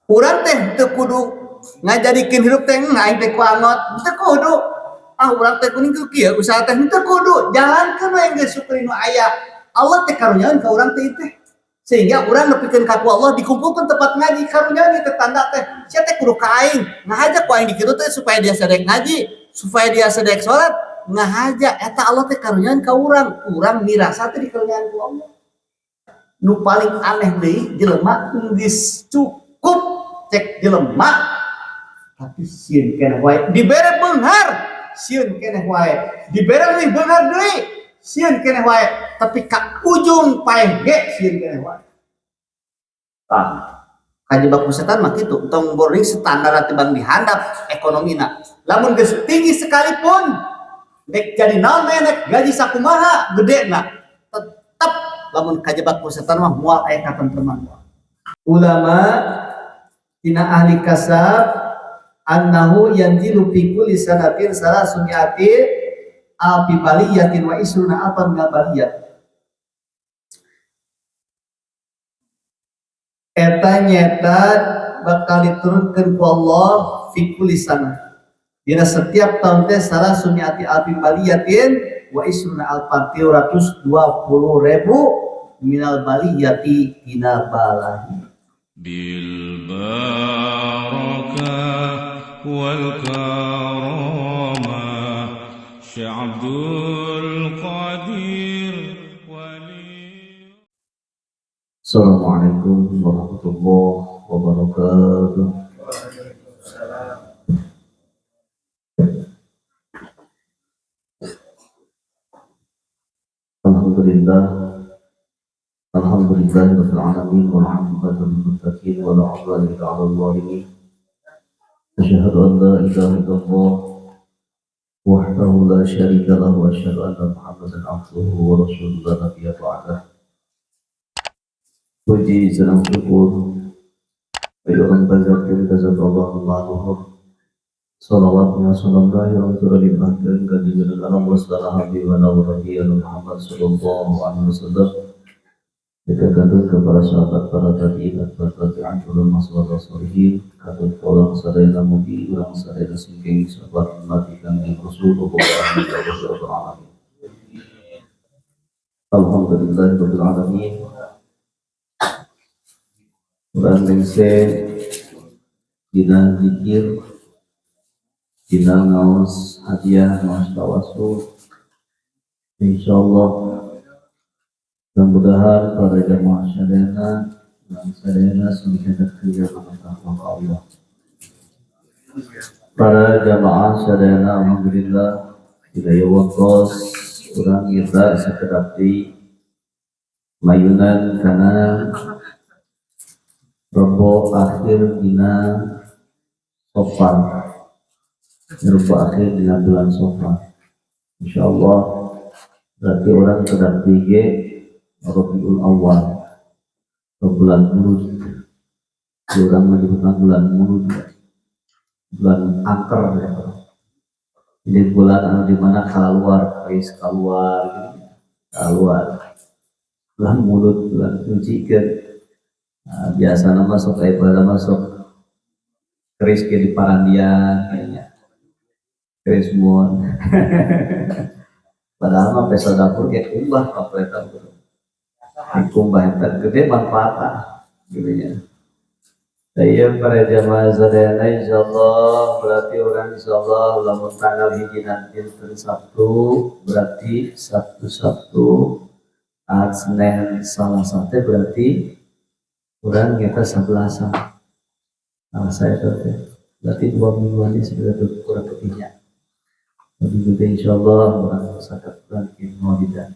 Urang teh teu kudu ngajadikeun hirup teh aing teh ku angot, teu kudu. Ah urang teh kuning kieu usaha teh teu kudu. Jalankeun we geus syukuri nu aya. Allah teh karuniaeun ka urang teh teh. Sehingga urang nepikeun ka ku Allah dikumpulkeun tempat ngaji karunya teh tanda teh. Sia teh kudu ka aing. Ngahaja ku aing dikitu teh supaya dia sadek ngaji, supaya dia sadek salat, ngahaja eta Allah teh karunyaan ka urang. Urang mirasa teh dikaruniaan ku Allah. Nu paling aneh deui jelema geus cukup cek jelema tapi sieun keneh wae dibere beunghar, sieun keneh wae dibere leuwih beunghar deui, sieun keneh wae tapi ka ujung paeh ge sieun keneh wae. Tah kajebak ku setan mah kitu, tong boring standar tibang dihandap ekonomina. Lamun geus tinggi sekalipun dek jadi naon nek gaji sakumaha gedena tetep lamun kajebak ku setan mah moal aya katentreman. Ulama tina ahli kasab annahu yanzilu fi kulli sanatin salasumi'ati alfi baliyatin wa isruna alfan minal baliyat. Eta nyata bakal diturunkeun ku Allah fi kulli sanah. Dina setiap tahun teh salasumi'ati alfi baliyatin wa isruna alfan 320.000 minal baliyati tina balahi. Bil barakah wal karamah Syekh Abdul Qadir wali. Assalamualaikum warahmatullahi wabarakatuh. Waalaikumsalam. Alhamdulillah. Alhamdulillahirabbil alamin wal 'aqibatu lil muttaqin wa la 'udwana illa 'alal zalimin. Asyhadu an la ilaha illallah wahdahu la syarika lahu wa asyhadu anna Muhammadan abduhu wa rasuluhu la nabiyya ba'dah. Puji senang syukur bagi orang bazatin bazat Allah maluhur. Salawatnya salam yang telah dilimpahkan ke junjungan alam wasallam habibana wa rabbiyana Muhammad sallallahu alaihi wasallam. Dikatakan kepada sahabat para tabi'in dan para tabi'in ulama sallallahu alaihi katut orang sadayana mugi orang sadayana singking sahabat mati kanjeng Rasulullah sallallahu alaihi. Alhamdulillahirabbil alamin. Urang lengse dina zikir dina ngaos hadiah ngaos tawasul insyaallah. Mudah-mudahan para jamaah sadayana dan sadayana semakin dekat kepada Allah. Para jamaah sadayana alhamdulillah hidayah waktos urang kita sekedap di mayunan kana Rebo akhir dina Safar. Rebo akhir dina bulan Safar. Insyaallah berarti orang kedap tiga Rabiul Awal atau bulan Mulud. Orang menyebutkan bulan Mulud, bulan angker ya. Ini bulan anu di mana keluar, keris keluar, gitu. Keluar. Bulan Mulud, bulan suci kan. Nah, biasa nama sok ibadah masuk keris ke di parandian kayaknya. Keris muon. Padahal mah peso dapur kayak kumbah kompletan gitu. Kumbah eta gede manfaatna gitu nya. Saya para jamaah sadayana insyaallah berarti orang insyaallah lamun tanggal hiji nanti Sabtu berarti Sabtu Ahad Senin Salasa teh berarti urang nyata 11-an. Nah, saya teh berarti 2 mingguan ini sudah kurang lebihnya. Lebih gede insyaallah urang sakat bikin maulidan.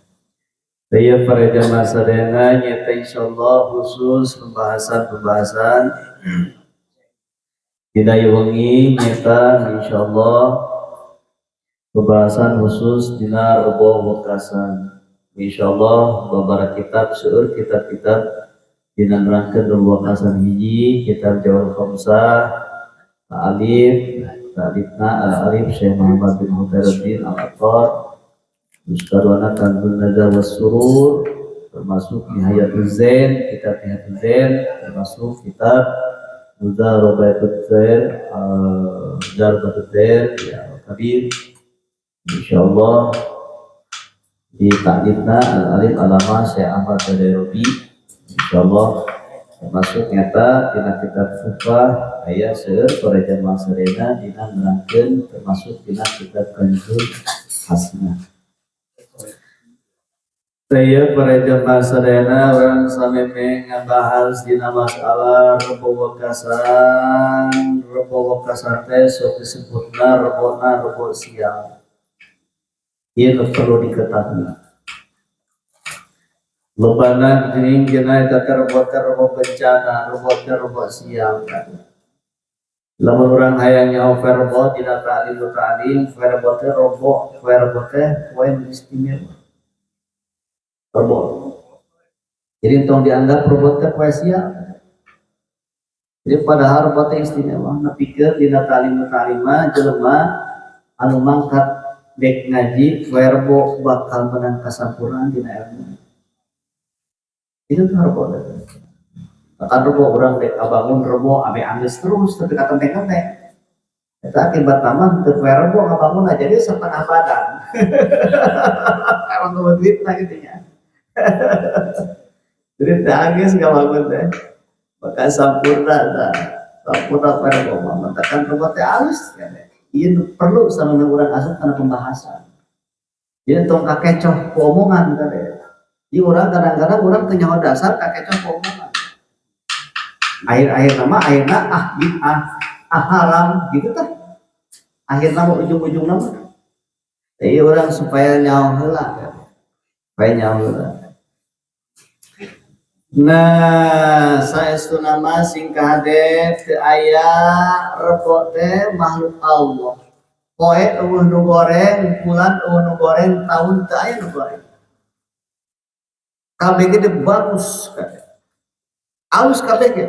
Saya para jamaah sadayana nyata insyaallah khusus pembahasan-pembahasan hidayah wengi nyata insyaallah pembahasan khusus dina Rebo Wekasan. Insyaallah babara kitab seueur kitab-kitab dina nerangkeun Rebo Wekasan hiji kitab Jawahir Khamsah Ta'alif Ta'alifna Al-Alif Syekh Muhammad bin Hutairuddin Al-Attar Ustadwana Kanzun Najah was Surur termasuk Nihayatul Zain, kitab Nihayatul Zain termasuk kitab Zarabatut Zair, Zarabatut Zair ya Kabir. Insyaallah di taklidna Al-Alim Alama Syekh Ahmad Badarobi. Insyaallah termasuk nyata dina kitab Sufah aya seueur para jamaah sadayana dina nerangkeun termasuk dina kitab Kanzul Hasanah. Saya para jamaah sadayana urang sameme ngabahas dina masalah rebo wekasan. Rebo wekasan teh sok disebutna rebona rebo sial. Ieu nu perlu diketahui. Lobana geuning dina eta teh rebo teh rebo bencana, rebo teh rebo sial. Lamun urang hayang nyaho verbo dina ta'lim ta'lim, verbo teh rebo, verbo teh poe istimewa. Rebo. Jadi tong dianggap rebo teh poe sial. Jadi padahal rebo teh istimewa. Nepikeun dina ta'lim ta'limah jelema anu mangkat dek ngaji verbo bakal menang kasampurnaan dina ilmu. Itu tuh rebo. Bahkan rebo urang dek kabangun rebo ame anggeus terus tapi katenteng-kenteng. Eta akibat nama teu verbo ngabangun aja jadi setengah badan. Emang eueuh duitna kitu nya. Jadi teh anggeus ngabangun teh. Maka sampurna tah. Sampurna verbo mah matakan rebo teh alus kan. Ieu perlu sama urang asup kana pembahasan. Jadi tong kakecoh ku omongan teh. Ieu urang kadang-kadang urang teu nyaho dasar kakecoh ku omongan. Akhir-akhir nama akhirna ah bid'ah, ah haram gitu tah. Akhir nama ujung-ujung nama. Jadi orang supaya nyaho heula kan. Supaya nyaho heula. Nah, saestu nama sing kahade teu aya rebo teh makhluk Allah. Poe eueuh nu goreng, bulan eueuh nu goreng, tahun teu aya nu goreng. Kabeh ge bagus kabeh. Alus kabeh ge.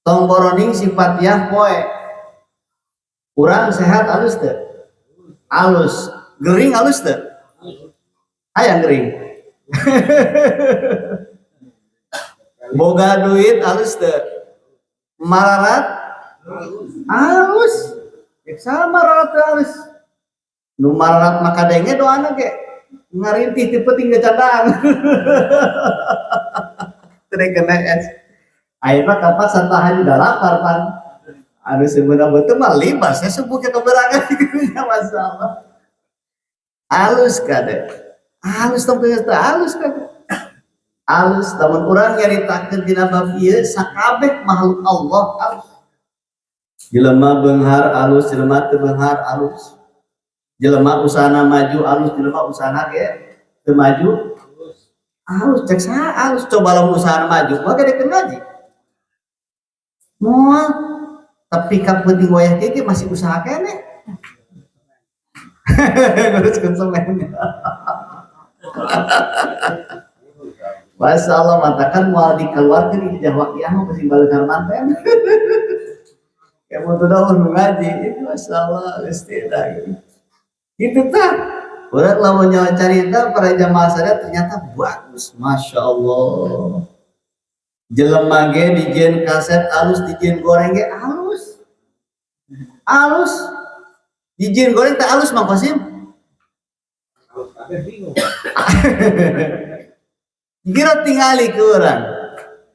Tong boroning sifat yah poe. Urang sehat alus teu? Alus. Gering alus teu? Hayang gering. Boga duit alus teu? Mararat alus. Sama mararat teu alus. Nu mararat maka denge doana ge ngarintih ti peuting ge candaan. Teu kena es. Ayeuna kapaksa tahan udah lapar pan. Anu sebenarnya betul mah libas saya subuh ke keberangan gitu nya masalah. Alus kade. Alus tong teu alus kade. Alus lamun urang nyaritakeun dina bab ieu sakabeh makhluk Allah alus. Jelema beunghar alus, jelema teu beunghar alus. Jelema usahana maju alus, jelema usahana ge teu maju alus. Cek saha alus coba lamun usahana maju mah gede keur ngaji. Moal tapi ka penting wayah kieu masih usaha keneh. Ngurus konsumen. Masya Allah, matakan moal dikeluarkan ijazah waqiah mah pasti balik manten. Kayak mau tuh daun ngaji, itu Masya Allah, istilah gitu. Gitu tah. Urang lamun nyawa carita para jamaah sadaya ternyata bagus, Masya Allah. Jelema ge dijieun kaset alus, dijieun goreng ge alus. Alus. Dijieun goreng teh alus Mang Kosim. Alus kabeh bingung. Kira tingali ke urang.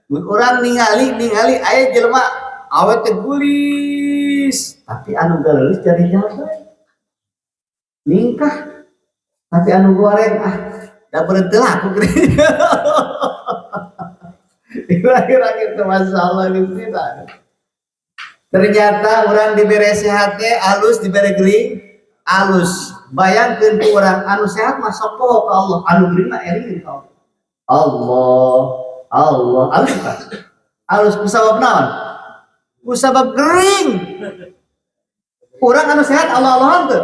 Mun urang ningali aya jelema awet teh gulis, tapi anu geulis jadi jelema. Ningkah. Tapi anu goreng ah da berhenti laku geuning. Kira-kira gitu masalah di sini. Ternyata orang dibere sehat teh alus, dibere gering alus. Bayangkeun ku urang anu sehat mah sok poho ka Allah, anu gering mah eling ka Allah. Allah, Allah, alus bukan? Alus kusabab naon? Kusabab gering. Urang anu sehat Allah Allahan teu?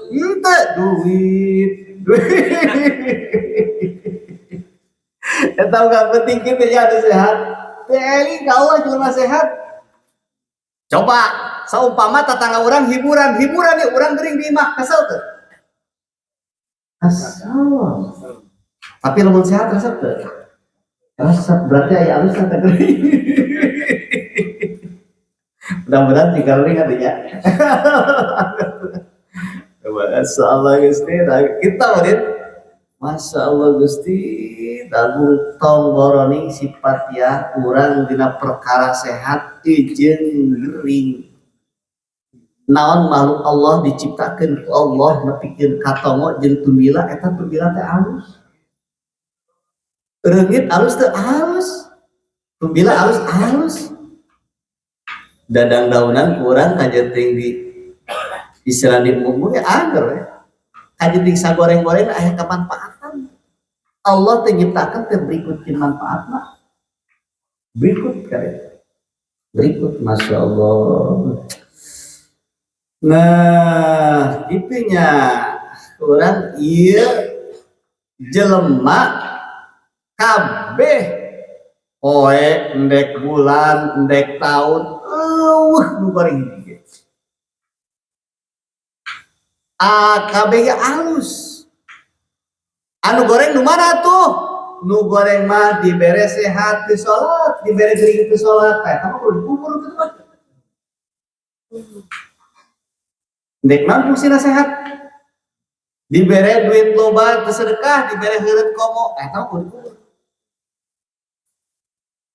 Henteu, duit, duit. Eta nggak penting gitu ya anu sehat. Teu eling ka Allah jelema sehat. Coba saumpama tetangga orang hiburan, hiburan nih orang gering di imah, kesel teu? Kesel. Tapi lamun sehat resep teu? Resep berarti aya alus teh gering. Mudah-mudahan tinggal ringan ya. Masya Allah Gusti, kita murid. Masya Allah Gusti, dagung tong boroning sifat ya urang dina perkara sehat jeung gering. Naon makhluk Allah diciptakeun ku Allah nepikeun ka tongo jeung tumbila, eta tumbila teh alus. Reungit alus teh alus. Tumbila alus alus. Dadang daunan kurang kajeting di istilah di bumbu ya anger ya. Kajeting sagoreng-goreng aya kemanfaatan. Allah teh nyiptakeun teh berikut manfaatna. Berikut kali. Berikut Masya Allah. Nah, itunya urang ieu jelema kabeh poe endek bulan endek tahun eueuh nu goreng hiji ge. Kabeh ge alus. Anu goreng nu mana tuh? Nu goreng mah dibere sehat teu salat, dibere gering teu salat, eta mah kudu dikubur kitu mah. Ndek naon fungsina sehat? Dibere duit loba teu sedekah, dibere heureut komo, eta mah kudu dikubur.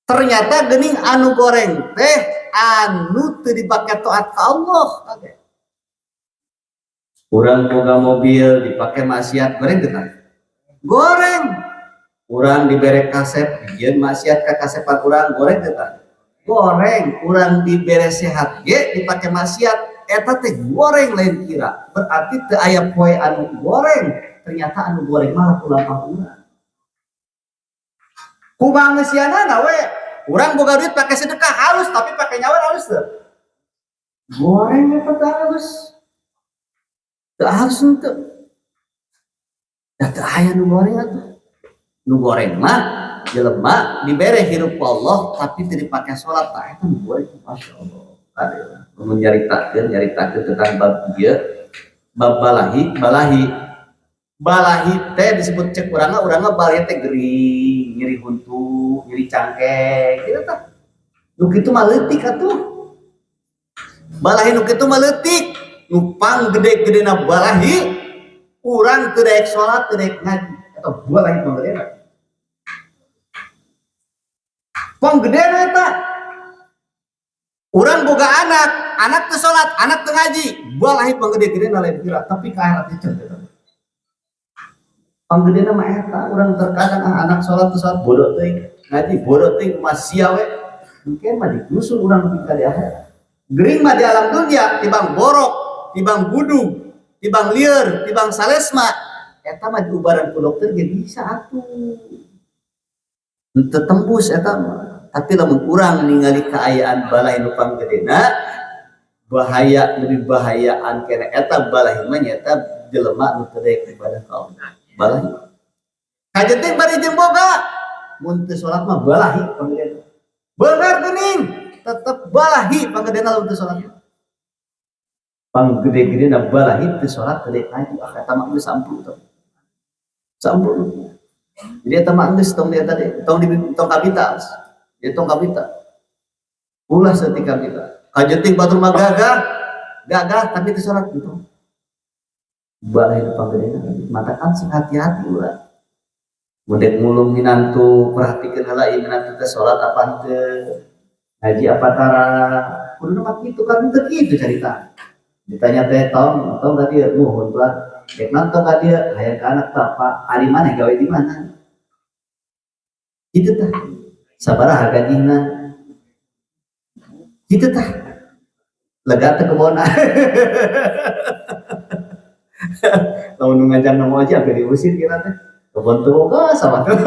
Ternyata geuning anu goreng teh anu teu dipake taat ka Allah. Urang boga mobil dipake maksiat goreng teu tah? Goreng. Urang dibere kasep dijieun maksiat ka kasepan urang goreng teu tah? Goreng. Urang dibere sehat ge dipake maksiat eta teh goreng lain kira. Berarti teu aya poe anu goreng. Ternyata anu goreng mah laku lampah urang. Kumaha ngeusianana we? Urang boga duit pake sedekah halus tapi pake nyawer halus teu? Goreng eta teh halus. Teu halus henteu. Da teu aya nu goreng atuh. Nu goreng mah jelema dibere hirup ku Allah tapi teu dipake salat tah eta nu goreng Masya Allah. Kade mun nyaritakeun tentang bab ieu, bab balahi, balahi. Balahi teh disebut cek urang mah balahi teh gering, nyeri huntu, nyeri cangkeng, kitu tah. Nu kitu mah leutik atuh. Balahi nu kitu mah leutik, nu pang gede-gedena balahi urang teu daek salat, teu daek ngaji, eta balahi panggedena. Panggedena eta. Urang boga anak, anak teu salat, anak teu ngaji, balahi panggede-gedena lain kira, tapi ka akhirat teh eta. Panggedena mah eta, urang terkadang anak salat teu salat bodoh teuing, ngaji bodoh teuing kumaha sia we. Mungkin mah digusul urang nepi ka di akhirat. Gering mah di alam dunia tibang borok, tibang budug, tibang lieur, tibang salesma. Eta mah diubaran ku dokter ge bisa atuh. Henteu tembus eta mah. Tapi lamun urang ningali kaayaan balahi nu panggedena, bahaya lebih bahayaan kene eta balahi mah nyaeta jelema nu teu daek ibadah ka Allah. Balahi. Kajeting bari jeung boga, mun teu salat mah balahi panggedena. Beunghar geuning, tetep balahi panggedena lamun teu salat. Panggede-gedena balahi teu salat teu daek ngaji, ah eta mah geus samplu teh. Samplu. Jadi eta mah geus tong di eta deui, tong di tong kabita. Jadi tong kabita. Ulah saeutik kabita. Kajeting batur mah gagah, gagah tapi teu salat gitu. Balahi nu panggedena matakan sing hati-hati urang. Mun dek mulung minantu perhatikeun heula ieu minantu teh salat apa henteu, ngaji apa tara. Kuduna mah kitu kan teu kitu carita. Ditanya teh tong, tong ka dieu muhun tuan. Dek nonton ka dieu hayang ka anak bapak, ari maneh gawe di mana? Kitu tah. Sabaraha gajihna? Kitu tah. Lega teh kebona. Lamun nu ngajang nu aja sampai diusir kira teh. Kebon teu boga sama tuh.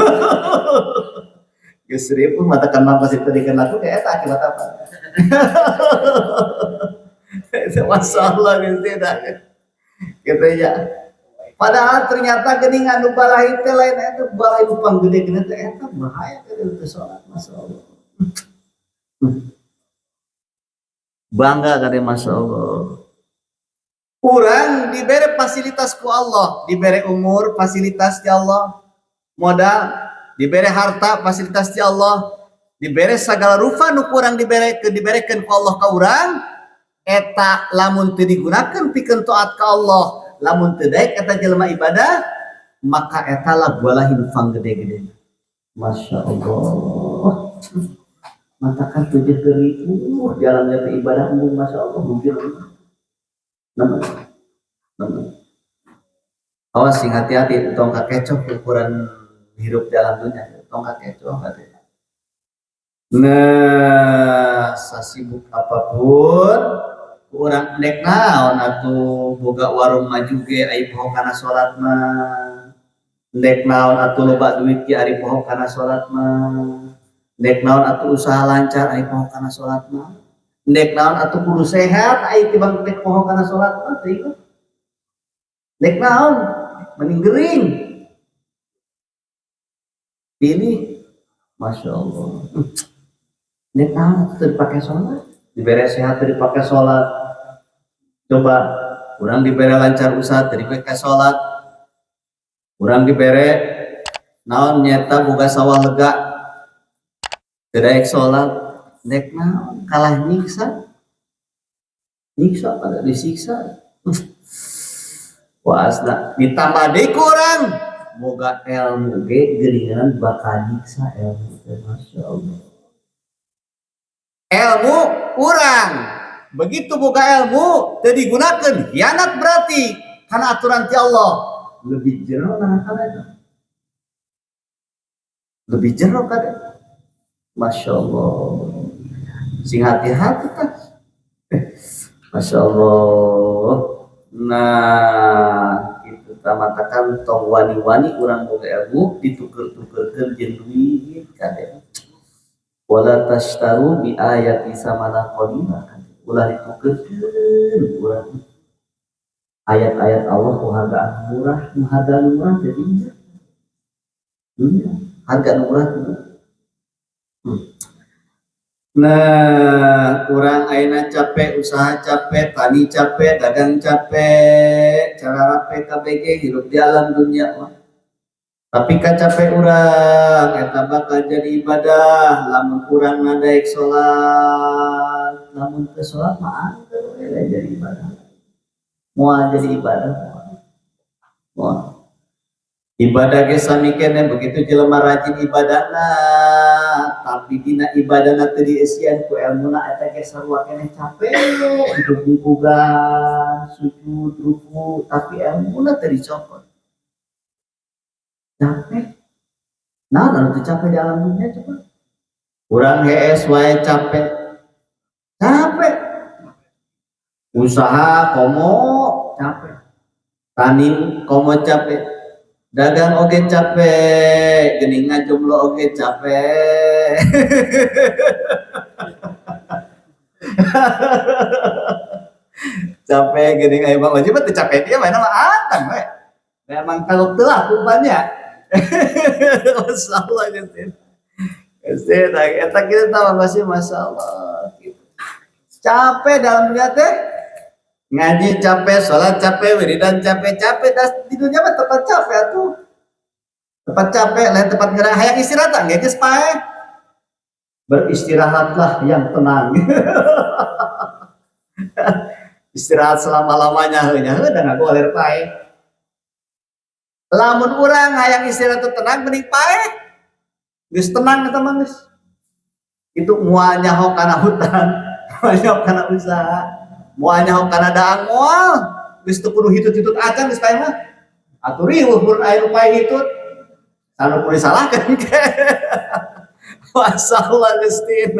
Geus ripuh matakan mah pasti teu dikeun laku kayak eta akibat apa? Itu masalah geus teh dah. Gitu ya. Padahal ternyata geuning anu balahi teh lain eta balahi nu panggede-gede teh eta bahaya teh teu salat masyaallah. Bangga kade masyaallah. Urang dibere fasilitas ku Allah, dibere umur fasilitas ti Allah, modal, dibere harta fasilitas ti Allah, Dibere sagala rupa nu kurang diberekeun, diberekeun ku Allah ka urang, eta lamun teu digunakeun pikeun taat ka Allah, lamun teu daek eta jelema ibadah, maka eta lah balahi nu panggede-gede. Masya Allah. Matakan 7.000 jalannya ke ibadah umum, Masya Allah, mungkin. Nama. Nama. Awas sing hati-hati, tong kakecoh ukuran hirup dalam dunia, tong kakecoh hati. Nah, sasibuk apapun urang nek naon atuh boga warung maju ge ari poho kana salat mah. Nek naon atuh loba duit ge ari poho kana salat mah. Nek naon atuh usaha lancar ari poho kana salat mah. Nek naon atuh kudu sehat ari tibang nek poho kana salat mah teuing. Nek naon mending gering. Pilih, Masya Allah. Nek naon atuh teu dipake salat, dibere sehat teu dipake salat. Coba urang dibere lancar usaha teu dipake salat. Urang dibere naon nyeta boga sawah lega teu daek salat, nek naon kalah nyiksa. Nyiksa pada disiksa. Wasna ditambah deui ku urang boga ilmu ge geuningan bakal nyiksa ilmu teh, Masya Allah. Ilmu urang begitu boga ilmu teu digunakeun, hianat berarti karena aturan ti Allah. Lebih jero kana eta, lebih jero kada. Masya Allah, sing hati-hati tah. Masya Allah. Nah itu tamatakan tong wani-wani urang boga ilmu dituker-tukerkeun jeung duit kade. Wala tashtaru bi ayati samana qalila, ulah ditukerkeun urang ayat-ayat Allah ku harga murah, nu harga murah teh dunia. Dunia harga murah tuh. Nah, urang ayeuna capek, usaha capek, tani capek, dagang capek, cara rape KBG hirup di alam dunia mah. Tapi capek urang eta bakal jadi ibadah lamun urang nadaek salat, lamun teu salat mah angger we jadi ibadah. Moal jadi ibadah moal. Moal. Ibadah ge sami keneh, begitu jelema rajin ibadahna tapi dina ibadahna teu dieusian ku elmuna, eta ge sarua keneh capek. Hidup bungkugan sujud ruku tapi elmuna teu dicopot, capek. Nah, anu teu capek di alam dunia coba? Urang hees wae capek, capek usaha komo capek, tani komo capek, dagang oge capek, geuning ngajumlo oge capek. Capek geuning aya Bang Oji mah teu capek, dia mah mah atang we. Memang kalau teu laku banyak. Masyaallah gitu. Gusti, eta kitu tah masih masyaallah gitu. Capek dalam dunia teh. Ngaji capek, sholat capek, wiridan capek, capek. Das, di dunia mah tempat capek atuh. Tempat capek, lain tempat ngerang hayang istirahat nggak geus pae. Beristirahatlah yang tenang. Istirahat selama-lamanya heuh nya heuh da ngagoler pae. Lamun urang hayang istirahat tenang mending pae. Geus tenang eta mah geus. Itu moal nyaho kana hutan, moal nyaho kana usaha, moal nyaho kana daang moal. Geus teu kudu hitut-hitut acan geus pae mah. Atuh riweuh mun aya nu pae hitut. Anu kudu disalahkeun ke. Masyaallah Gusti.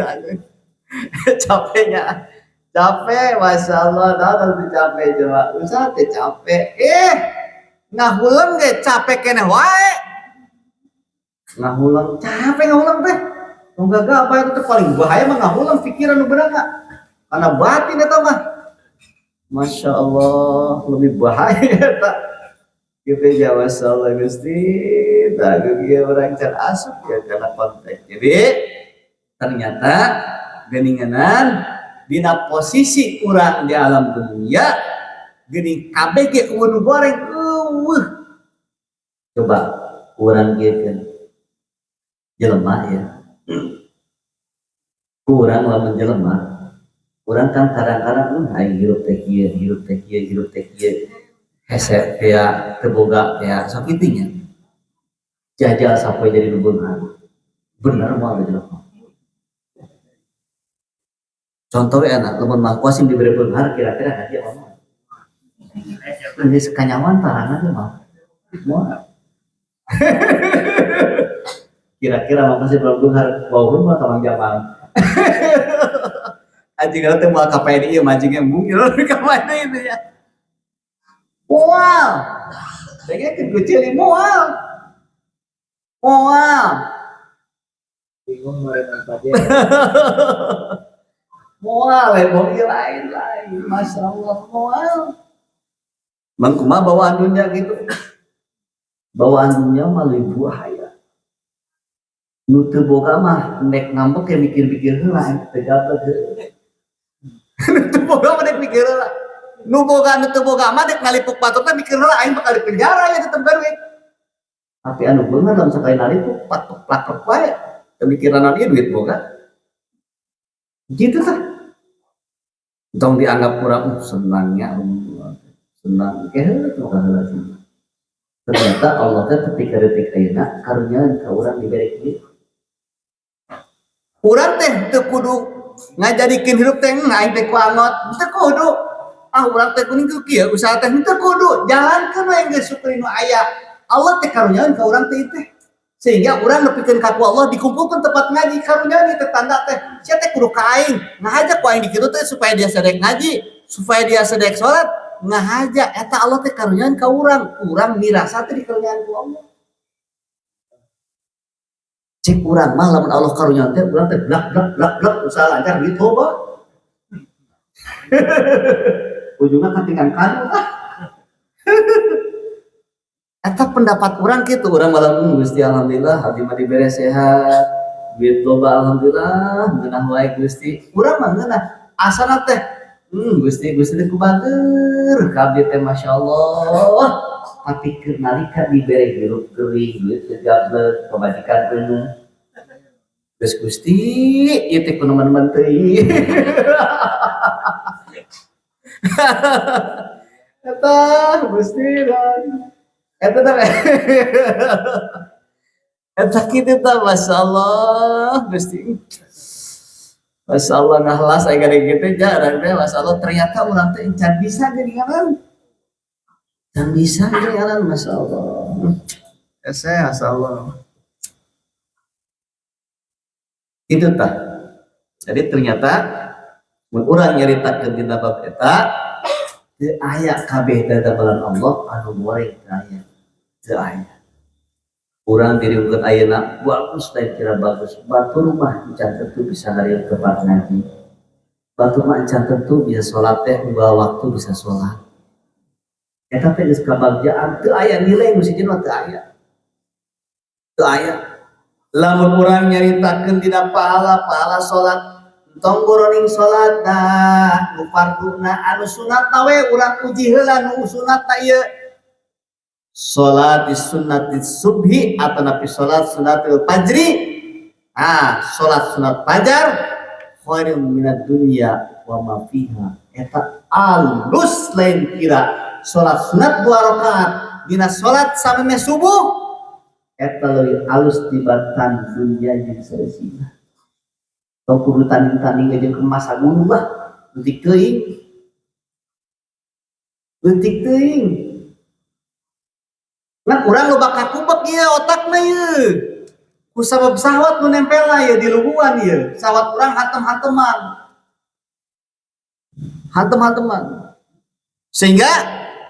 Capeknya. Capek, masyaallah, dah teu capek coba. Usaha teh capek. Ngahuleng ge capek keneh wae. Ngahuleng capek ngahuleng teh. Tong gagah apa itu teh paling bahaya mah ngahuleng pikiran nu bener mah. Karena batin eta mah. Masya Allah, lebih bahaya eta. Gitu ya, Masya Allah Gusti. Tah ieu urang can asup ya kana konteks. Jadi ternyata geuninganan dina posisi urang di alam dunia geuning kabeh ge eueuh nu goreng eueuh. Coba urang kieukeun jelema ya. Urang lamun jelema, urang kan kadang-kadang aing hirup teh kieu, hirup teh kieu, hirup teh kieu. Hese teh teu boga teh sok kitu nya. Jajal sampai jadi nu beunghar. Bener moal jelema. Contoh we anak, lamun Mang Kosim diberi beunghar kira-kira ngaji apa moal? Geus kanyawan tarangan teh mah. Moal. Kira-kira Mang Kosim belum beunghar, wauhun mah ka Mang Jamal. Anjing teh moal ka PNI ieu mah anjing mungil ka mana itu ya. Moal. Dengekeun ku ceuli moal. Moal. Bingung meureun tadi. Moal heboh ieu lain-lain. Masya Allah moal. Mang kumaha bawaan dunia gitu. Bawaan dunia mah leuwih bahaya. Nu teu boga mah nek ngambek ya mikir-mikir heula aing teu gablek heueuh. Nu teu boga mah dek mikir heula. Nu boga nu teu boga mah dek ngalipuk batur teh mikir heula aing bakal dipenjara ya teu duit. Tapi anu beunghar lamun sakali nalipuk patok plakrek wae. Teu mikiran naon ieu duit boga. Gitu tah. Tong dianggap kurang senangnya senang ke heula senang. Ternyata Allah teh ketika detik ayeuna karunyaan ka urang dibere kieu. Urang teh teu kudu ngajadikeun hirup teh aing teh ku angot, teu kudu. Ah urang teh kuning ku kieu usaha teh teu kudu. Jalankeun we geus syukuri nu aya. Allah teh karunyaan ka urang teh teh. Sehingga urang nepikeun ka ku Allah dikumpulkeun tempat ngaji karunyaan teh tanda teh. Sia teh kudu ka aing. Ngahaja ku aing di kitu teh supaya dia sadek ngaji, supaya dia sadek salat. Ngahaja eta Allah teh karunyaan ka urang, urang mirasa teh dikarunyaan ku Allah. Cek urang mah lamun Allah karunyaan teh urang teh blak blak blak blak usaha lancar gitu bah. Ujungnya katingan kanu ah. Eta pendapat urang kitu, urang malam Gusti alhamdulillah abdi mah dibere sehat, duit loba alhamdulillah ngeunah wae Gusti. Urang mah ngeunah asana teh Gusti Gusti teh kubager ka abdi teh masyaallah. Tapi keur nalika dibere hirup geuring duit teu gablek pamajikan beuneuh. Geus Gusti ieu teh ku nemen-nemen teuing. Eta Gusti dan eta teh eta kitu tah masyaallah Gusti. Masyaallah ngahlas aya gade kitu jarang teh masyaallah ternyata urang teh encan bisa geuningan. Can bisa geuningan masyaallah. Ese masyaallah. Itu tah. Jadi ternyata mun urang nyaritakeun dina bab eta teu aya kabeh dadamelan Allah anu goreng teu aya. Teu aya. Urang diriungkeun ayeuna bagus lain kira bagus. Batur mah encan tentu bisa ngariung tempat ngaji. Batur mah encan tentu bisa salat teh unggal waktu bisa salat. Eta teh geus kabagjaan teu aya nilai nu sijin mah teu aya. Teu aya. Lamun urang nyaritakeun dina pahala-pahala salat entong goroning salatna nu farduna anu sunatna we urang uji heula nu sunatna ieu. Salat sunnati subhi atanapi salat sunnatil fajri. Ah, salat sunat fajar khairum minad dunya wa ma fiha. Eta alus lain kira salat sunat 2 rakaat dina salat samemeh subuh eta leuwih alus tibatan dunya jeung saeusina. Tong kudu tanding-tanding jeung emas sagunung lah, leutik teuing. Leutik teuing. Nah, urang loba kakubek ieu otakna ieu. Ku sabab sahwat nu nempelna ieu di lubuan ieu. Sahwat urang hatem-hateman. Hatem-hateman. Sehingga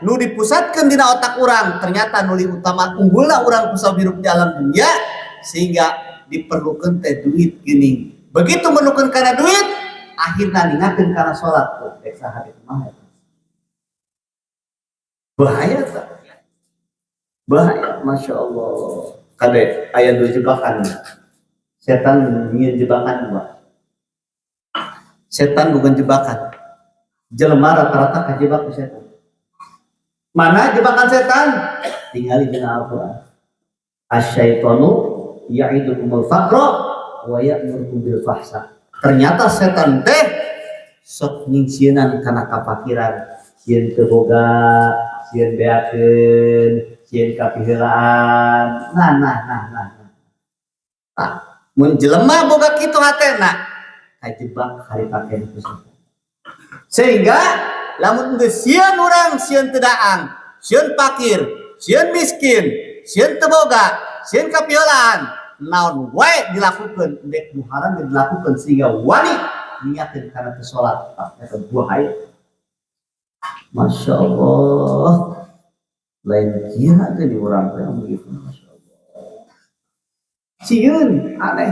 nu dipusatkeun dina otak urang ternyata nu utama unggulna urang ku sabab hirup di alam dunia sehingga diperlukeun teh duit geuning. Begitu memerlukeun kana duit, akhirna ningakeun kana salat. Tuh, rek saha di kumaha eta? Bahaya tah. Bahaya, Masya Allah. Kade, aya dua jebakan. Setan nyieun jebakan dua. Setan bukan jebakan. Jelema rata-rata kajebak ku setan. Mana jebakan setan? Tinggali dina Al-Qur'an. Asyaitonu ya'idukumul faqra wa ya'murukum bil fahsya. Ternyata setan teh sok nyingsieunan kana kapakiran, sieun teu boga, sieun beakeun, sieun kapiheulaan. Nah nah nah nah. Nah, mun jelema boga kitu hatena kajebak harita keneh ku setan. Sehingga lamun geus sieun urang, sieun teu daang, sieun pakir, sieun miskin, sieun teu boga, sieun kapiheulaan, naon wae dilakukeun, dek nu haram dilakukeun sehingga wani niakeun kana teu salat, eta bahaya. Masya Allah, lain kira teh di urang teh begitu, Masya Allah. Sieun aneh,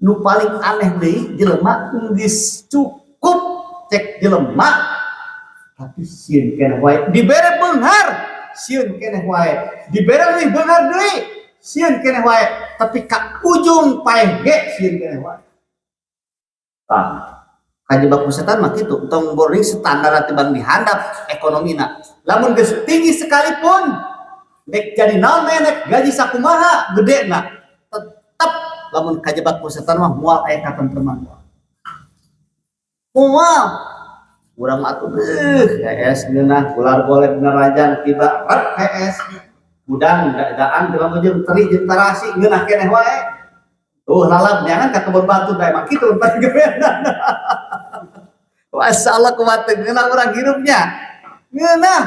nu paling aneh deui jelema geus cukup cek jelema tapi sieun keneh wae, dibere beunghar sieun keneh wae, dibere leuwih beunghar deui sieun keneh wae, tapi ka ujung paeh ge sieun keneh wae. Tah, kajebak ku setan mah kitu. Tong boring standar tibang dihandap ekonomina, lamun geus tinggi sekalipun, dek jadi naon, nek gaji sakumaha gedena, tetep lamun kajebak ku setan mah moal aya katentreman, moal moal. Urang mah atuh beuh hees ngeunah ular golek dina ranjang tiba rek hees, udang daang tiba ujung teri jeung tarasi ngeunah keneh wae. Tuh lalap jangan ka kebon batu da emang kitu paling gebenan. Masya Allah, kumaha teu ngeunah urang hirupnya, ngeunah,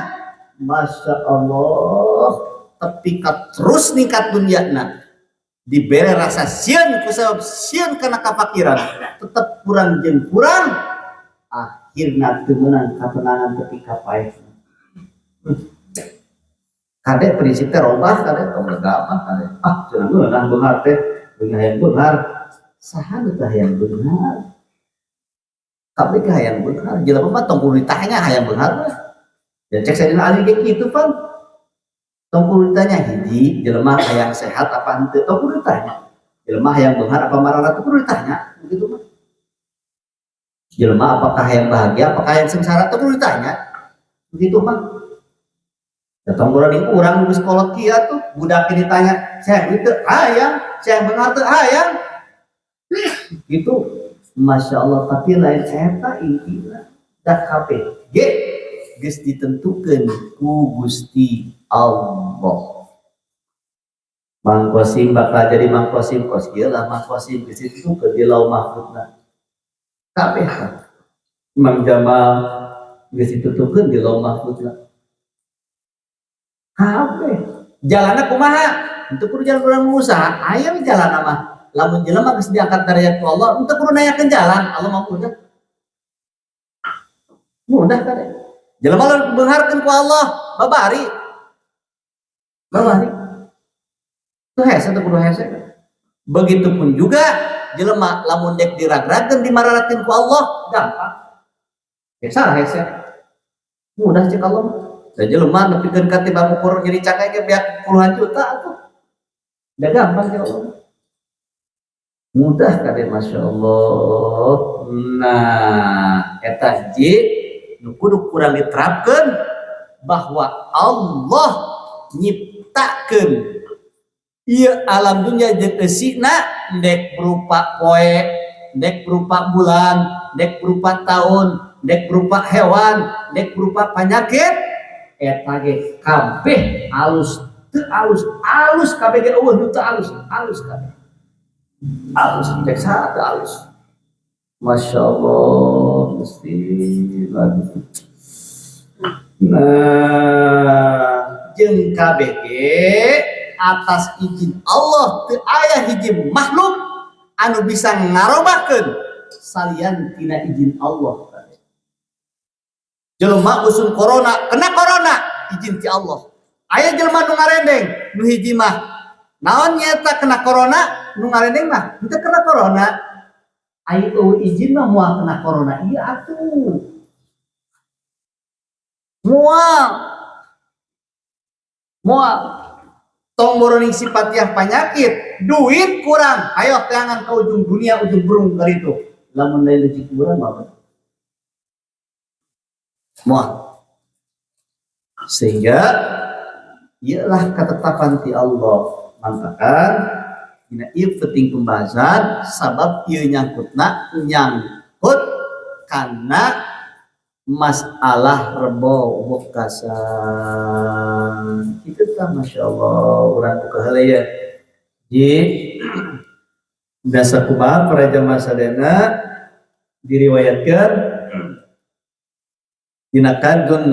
Masya Allah. Tapi ka terus ningkat dunyana dibere rasa sieun ku sabab sieun kana kafakiran, tetep kurang jeung kurang, akhirna teu meunang katenangan ketika paeh. Kade prinsip teh robah, kade tong lega mah kade. Ah, cenah ngeunah beunghar teh, beunghar hayang beunghar. Saha nu teh hayang beunghar? Kabeh ge hayang beunghar, jelema mah tong kudu ditanya hayang beunghar mah. Ya cek Sayyidina Ali ge kitu pan. Tong kudu ditanya hiji jelema hayang sehat apa henteu, tong kudu ditanya. Jelema hayang beunghar apa mararat, teu kudu ditanya, begitu mah. Jelema apakah hayang bahagia, apakah hayang sengsara, teu kudu ditanya. Begitu mah. Ya tong kudu urang nu geus kolot kieu atuh, budak ditanya, "Saya duit teu?" Hayang, "Saya beunghar teu?" Hayang. Gitu. Masya Allah, tapi lain eta intina, dah kabeh ge geus ditentukeun ku Gusti Allah. Mang Kosim bakal jadi Mang Kosim, kos ieu lah Mang Kosim geus ditentukeun di Lauh Mahfudna. Kabeh Mang Jamal geus ditentukeun di Lauh Mahfudna. Kabeh. Jalanna kumaha? Henteu kudu jalan urang usaha, aya we jalanna mah. Lamun jelema geus diangkat derajat ku Allah, henteu kudu nanyakeun jalan, Allah mah mudah. Mudah kade. Jelema lamun beungharkeun ku Allah, babari. Babari. Teu hese, teu kudu hese. Begitupun juga jelema lamun dek diragrakeun dimararatin ku Allah, gampang. Ya salah hese. Mudah cek Allah mah. Da jelema nepikeun ka tibang ukur nyeri cangkeng ge beak puluhan juta atuh. Da gampang cek Allah. Mudah kade, Masya Allah. Nah, eta hiji nu kudu kurang diterapkeun bahwa Allah nyiptakeun ieu alam dunia jeung eusina, dek berupa poe, dek berupa bulan, dek berupa tahun, dek berupa hewan, dek berupa penyakit, eta ge kabeh alus teu alus, alus kabeh ge, eueuh nu teu alus, alus kabeh. Alus, cek saha teu alus. Masya Allah, Gusti lagi. Nah, jeung kabeh ge atas izin Allah teu aya hiji makhluk anu bisa ngarobahkeun salian tina izin Allah. Jelema usum corona, kena corona, izin ti Allah. Aya jelema nu ngarendeng, nu hiji mah naon nyata kena corona, nu ngarendeng mah henteu kena corona. Ai eueuh izin mah moal kena corona ieu atuh. Moal. Moal. Tong boroning sipatiah penyakit, duit kurang, ayo teangan ke ujung dunia, ujung burung kali itu. Lamun lain rezeki urang mah moal. Sehingga ialah ketetapan ti Allah. Mantakan Dina ieu penting pembahasan sabab ieu nyangkutna nyangkut kana masalah rebo wekasan. Itu tah Masya Allah urang buka heula ya. Jadi dasar kumaha para jamaah sadayana diriwayatkan dina Kanzun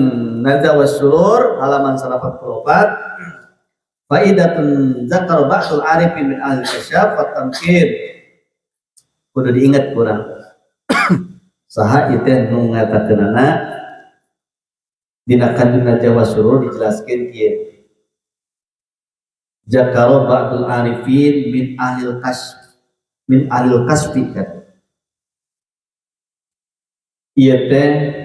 Najwa was Surur halaman 84 faidatun zakar ba'dul arifin min ahli kasyaf wa tamkin. Kudu diingat kurang saha ieu teh nu ngatakeunana dina Kanzun Najwa was Surur dijelaskeun kieu. Zakara ba'dul arifin min ahlil kasf min ahlil kasfi kan. Ieu teh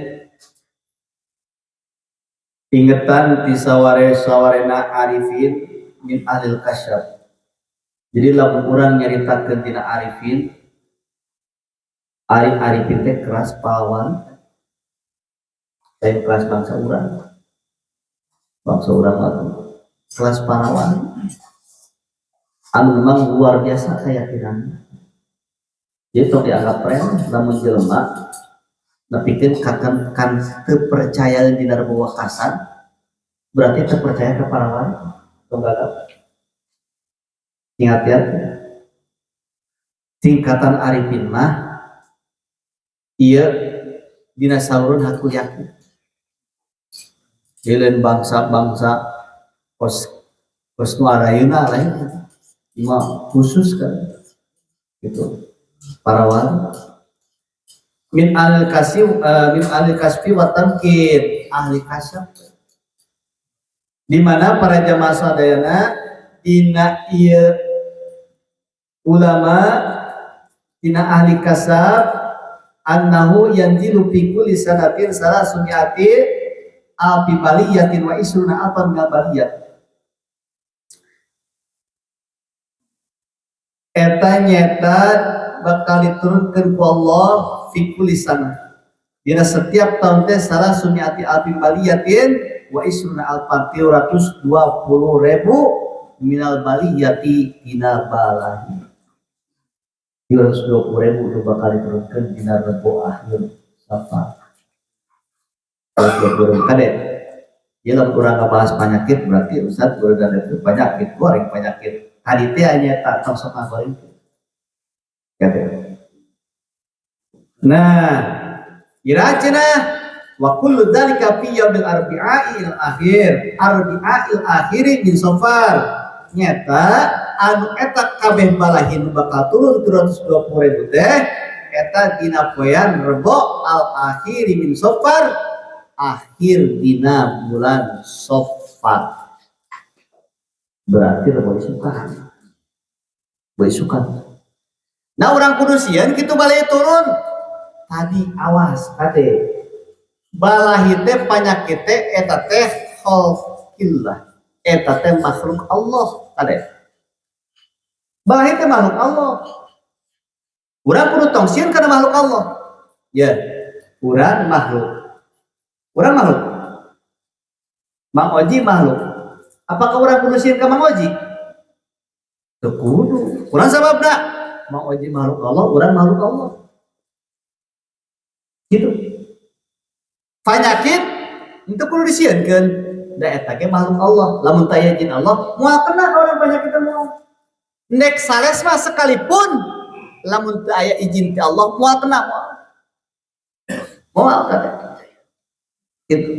ingetan ti saware-sawarena arifin min ahlil kasyaf. Jadi lamun urang nyaritakeun tina arifin, ari arifin teh keras pawan, lain kelas bangsa urang. Bangsa urang mah kelas parawan. Anu memang luar biasa keyakinannya. Jadi tong dianggap remeh lamun jelema nepikeun kakan kan teu percaya dina rebo wekasan, berarti teu percaya ka para wali. Tong gagap. Ingat ya, tingkatan arifin mah ieu dina saluran hakul yakin. Jadi lain bangsa-bangsa kos kos nu arayuna lain, mah khusus kan gitu para wali min alil kasih, min alil kasfi wa tamkin, ahli kasyaf, di mana para jamaah sadayana dina ieu ulama dina ahli kasab annahu yanzilu fi kulli sanatin salasumi'ati alfi baliyatin wa isruna alfan min baliyat. Eta nyata bakal diturunkan ku Allah fi kulli sanah. Dina setiap tahun teh salasumi'ati alfi baliyatin wa isruna alfan 320.000 minal baliyati dina balahi. 320.000 nu bakal diturunkan dina rebo akhir Safar. 320.000 kade. Ieu lamun urang ngabahas penyakit berarti Ustaz udah itu penyakit goreng penyakit. Tadi teh nya tak tong sok ngagoreng. Kade. Nah, ira cenah wa kullu dzalika fi yaumil arbi'a'il akhir, arbi'a'il akhiri min Safar. Nyata anu eta kabeh balahi nu bakal turun 320.000 teh eta dina poean Rebo al akhiri min Safar, akhir dina bulan Safar. Berarti Rebo isukan. Rebo isukan. Nah urang kudu sieun kitu balahi turun. Tadi awas kade. Balahi teh panyakit teh eta teh khalqillah. Eta teh makhluk Allah kade. Balahi teh makhluk Allah. Urang kudu tong sieun kana makhluk Allah. Ya, urang makhluk. Urang makhluk. Mang Oji makhluk. Apakah urang kudu sieun ka Mang Oji? Teu kudu. Urang sababna Mang Oji makhluk Allah, urang makhluk Allah. Gitu. Penyakit itu kudu disieunkeun. Da eta ge makhluk Allah. Lamun taya jin Allah, moal kena ka urang penyakit teh moal. Nek sales mah sekalipun lamun teu aya izin ti Allah moal kena moal. Moal kata. Gitu.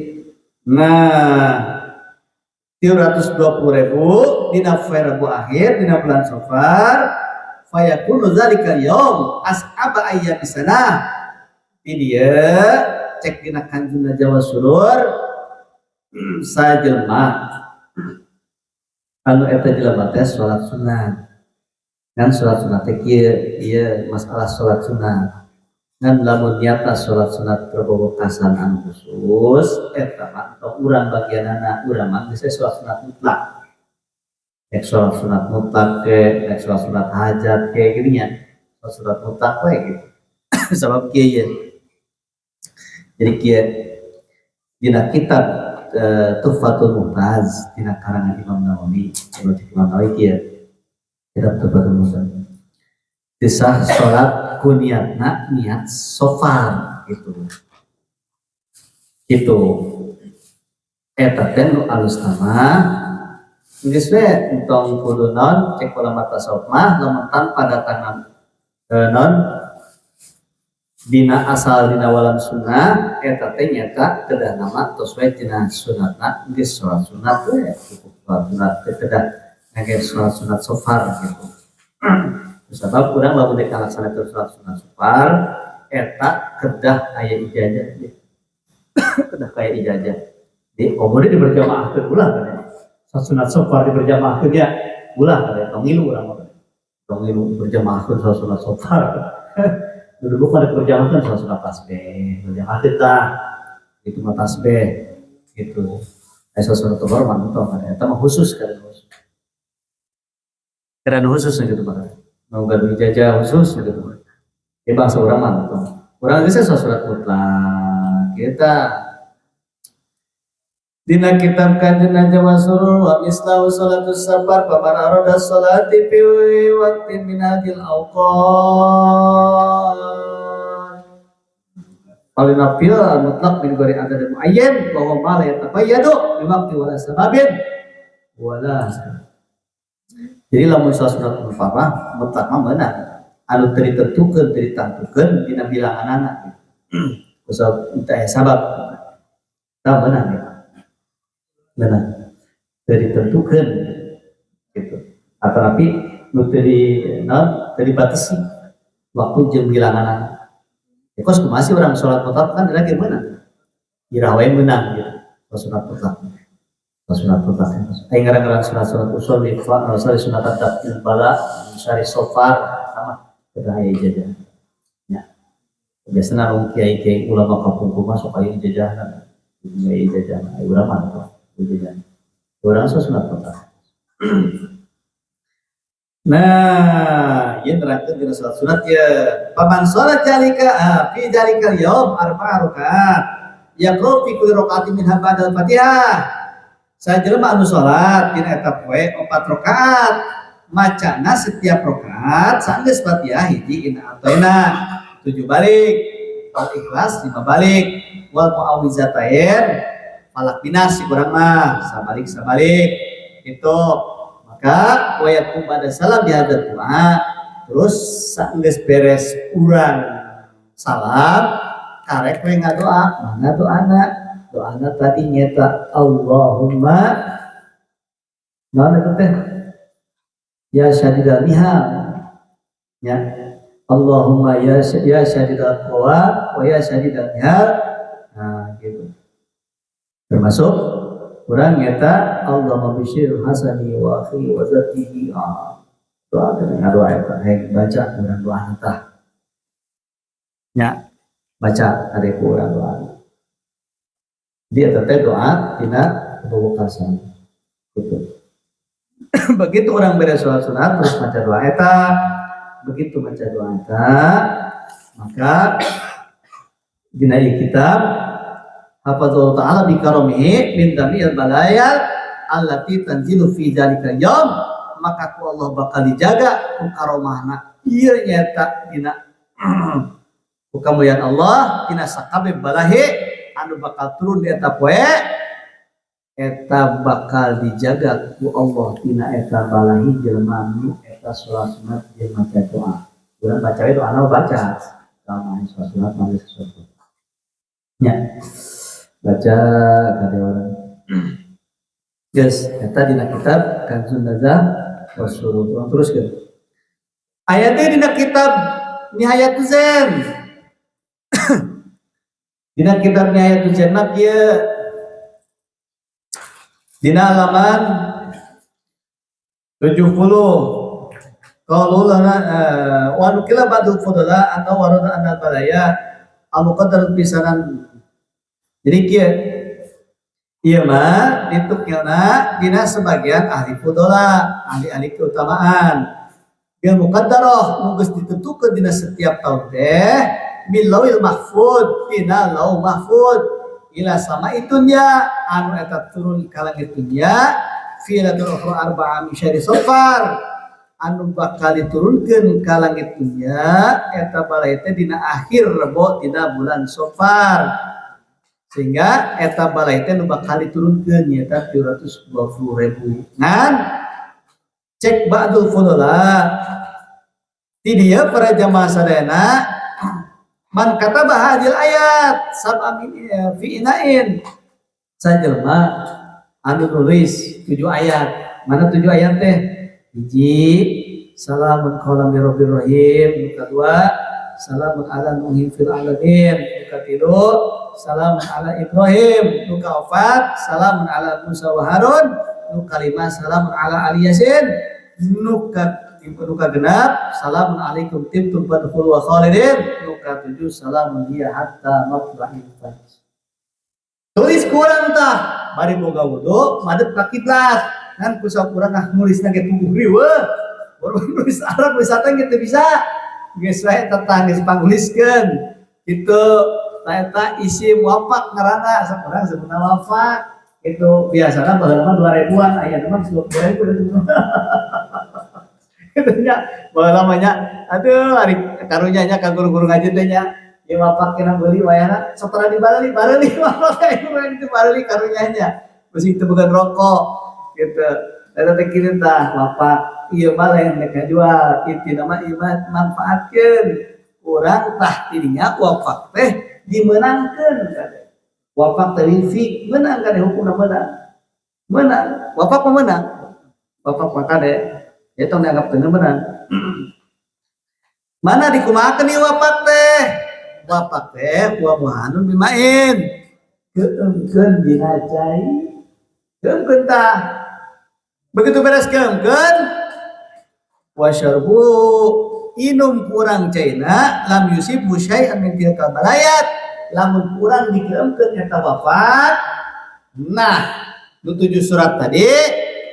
Nah, 320.000 dina Rebo akhir dina bulan Safar fayakunu dzalika yaum as'aba ayyami sanah. Di dia cek dina Kanzun Najwa Surur sajelma anu eta jelema teh salat sunat. Kan salat sunat teh kieu, ieu masalah salat sunat. Ngan lamun nyata salat sunat terbawakasan anu khusus eta mah tong urang bagianana, urang mah geus salat sunat mutlak. Nek salat sunat mutlak ke, nek salat sunat hajat ke gini nya. Salat sunat mutlak we gitu. Sabab kieu ye. Jadi kieu dina kitab Tuhfatul Muhtaz dina karangan Imam Nawawi, Imam Nawawi kieu. Kitab Tuhfatul Muhtadin. Tisah sholat ku niatna niat sofar gitu. Gitu. Eta teh nu alus mah geus we entong kudu naon, cek ulama tasawuf mah, lamun tanpa datangan naon dina asal dina walam sunnah, eta teh nyata kedah nama tos we dina sunatna, geus sholat sunat we cukup, sholat sunat teh kedah ngage sholat sunat sofar gitu. Sebab kurang lamun dek ngalaksanakeun sholat sunat sofar eta kedah aya ijazah, kedah kaya ijazah di komode diberjamaahkeun, ulah kan ya. Sholat sunat sofar diberjamaahkeun ya ulah kan ya, tong ngilu urang mah, tong ngilu berjamaahkeun sholat sunat sofar. Dulu bukan diberjamaahkeun sholat sunat tasbih berjamaah kita itu mah tasbih gitu. Sholat sunat sofar mah tong kan, eta mah khusus kan, khusus keren, khusus gitu mah mau gaduh ijazah khusus gitu ya. Bangsa urang mah tong, urang geus sholat sunat mutlak kita. Dina kitab Kanzun Najah wa Surur, wa mislahu salatus safar, faman arada salati fi waqtin min hadhil awqat falinafil mutlaq min ghairi adad muayyan, wa huwa ma la yataqayyadu bi waqti wala sababin wala. Jadi lamun salat sunat mutlak mutlak mah meunang anu teu ditentukeun, teu ditangtukeun dina bilanganana kusabab teu sabab, tah meunang ya, meunang teu ditentukeun gitu, atau tapi nu teu di naon, teu dibatasi waktu jeung bilanganana ya. Kos kumaha sih urang salat mutlak kan lagi meunang iraha wae meunang gitu. Salat sunat mutlak, salat sunat mutlak aya ngaran-ngaran sunat-sunat usul di sari sunat daf'il bala sari sofar sama kedah aya ijazah ya. Biasana nu kiai-kiai ulama kapungkur mah sok aya ijazahna, aya ijazahna, aya urang mah teu ijazahna, urang sok sunat mutlak. Nah, ieu nerangkeun dina salat sunat ya. Faman salat jalika fi jalikal yaum arba'a rakaat yaqra'u fi kulli rakaatin minha ba'dal Fatihah. Sajelema anu salat dina eta poe 4 rakaat, macana setiap rakaat sanggeus Fatihah hiji inna a'taina 7 balik, Al Ikhlas 5 balik, wal muawwizatain, Falaq Binas si kurang mah sabalik sabalik itu. Maka wayakum pada salam bihadzal doa, terus sanggeus beres urang salam karek we ngadoa. Mana doana? Doana tadi nyeta Allahumma naon eta teh, ya syadidal mihal ya Allahumma ya ya syadidal qawa wa ya syadidal mihal. Nah gitu, termasuk urang nyata Allahumma bisyir hasani wa akhi wa zatihi. Doa dengan doa eta hei, baca urang doa tah nya, baca ada urang doa dia teh doa dina pembukasan gitu. Begitu orang beres sholat sunat terus baca doa eta, begitu baca doa eta maka dina kitab hafazallahu ta'ala bi karamihi min dami'il balaya allati tanzilu fi dzalika yaum, maka ku Allah bakal dijaga ku karomahna ieu nyata dina ku kamuliaan Allah dina sakabeh balahi anu bakal turun di eta poe eta, bakal dijaga ku Allah tina eta balahi jelema nu eta salat sunat jeung maca doa. Urang baca we doa, baca sama salat sunat mah sesuatu nya, baca kata orang. Yes, eta dina kitab Kanzun Najah Wasurur. Urang teruskeun. Ayatnya dina kitab Nihayatul Zen. Dina kitab Nihayatul Zen mah kieu. Dina halaman 70. Qalu lana wa nukila ba'dul fudala anna warada anna balaya al-muqaddar pisanan. Jadi kieu ieu mah ditukilna dina sebagian ahli fudola, ahli-ahli keutamaan. Bil muqaddarah nu geus ditentukeun dina setiap tahun teh min lawil mahfud, dina lauh mahfud, ila sama dunya anu eta turun ka langit dunya fi lailatul arba'a min syahri Safar. Anu bakal diturunkeun ka langit dunya eta balai teh dina akhir Rebo dina bulan Safar, sehingga eta balai teh nu bakal diturunkeun nyaeta 320.000. Ngan cek ba'dul fudala ti dieu, para jamaah sadayana, man kataba hadil ayat sab'a min fi ina'in, sajelma anu nulis 7 ayat. Mana 7 ayat teh? Hiji, salamun qaulan mir rabbir rahim. Nu kadua, salamun ala nuhin fil alamin. Nu katilu, salamun ala Ibrahim. Nu kaopat, salamun ala Musa wa Harun. Nu kalima, salamun ala Ali Yasin. Nu kagenap, salamun alaikum tibtum fadkhuluha khalidin. Nu katujuh, salamun hiya hatta matla'il fajr. Tulis kurang tah bari boga wudu madep ka kiblat. Kan ku urang ah nulisna ge puguh riweuh, baru nulis Arab, nulis teh ge teu bisa, geus wae tetah geus pangnuliskeun kitu. Tah, eta isi wafak ngaranna, urang sebutna wafak itu. Biasana baheula mah 2000-an, aya mah 20.000 kitu nya. Baheula mah nya, aduh, ari karunya nya ka guru-guru ngaji teh nya, ieu wafak kena beuli wayahna sok tara dibaleuli, bareuli wafak teh itu, bareuli karunya nya, beusi teu boga rokok gitu. Eta teh kieu tah wafak ieu mah lain rek ngajual, intina mah ieu mah manfaatkeun urang. Tah, tidinya wafak teh dimenangkeun kade. Wafak teh wifi menang kade, hukumna menang, menang wafak mah, menang wafak mah kade ya, tong dianggap teu menang. Mana dikumahakeun ieu wafak teh? Wafak teh wa muhanun bimain, keungkeun dina cai, keungkeun tah. Begitu beres keungkeun, wasyarbu, inum kurang caina, lam yusibhu syai'an min tilkal balayat. Lamun kurang dikeungkeun eta wafak, nah, nu 7 surat tadi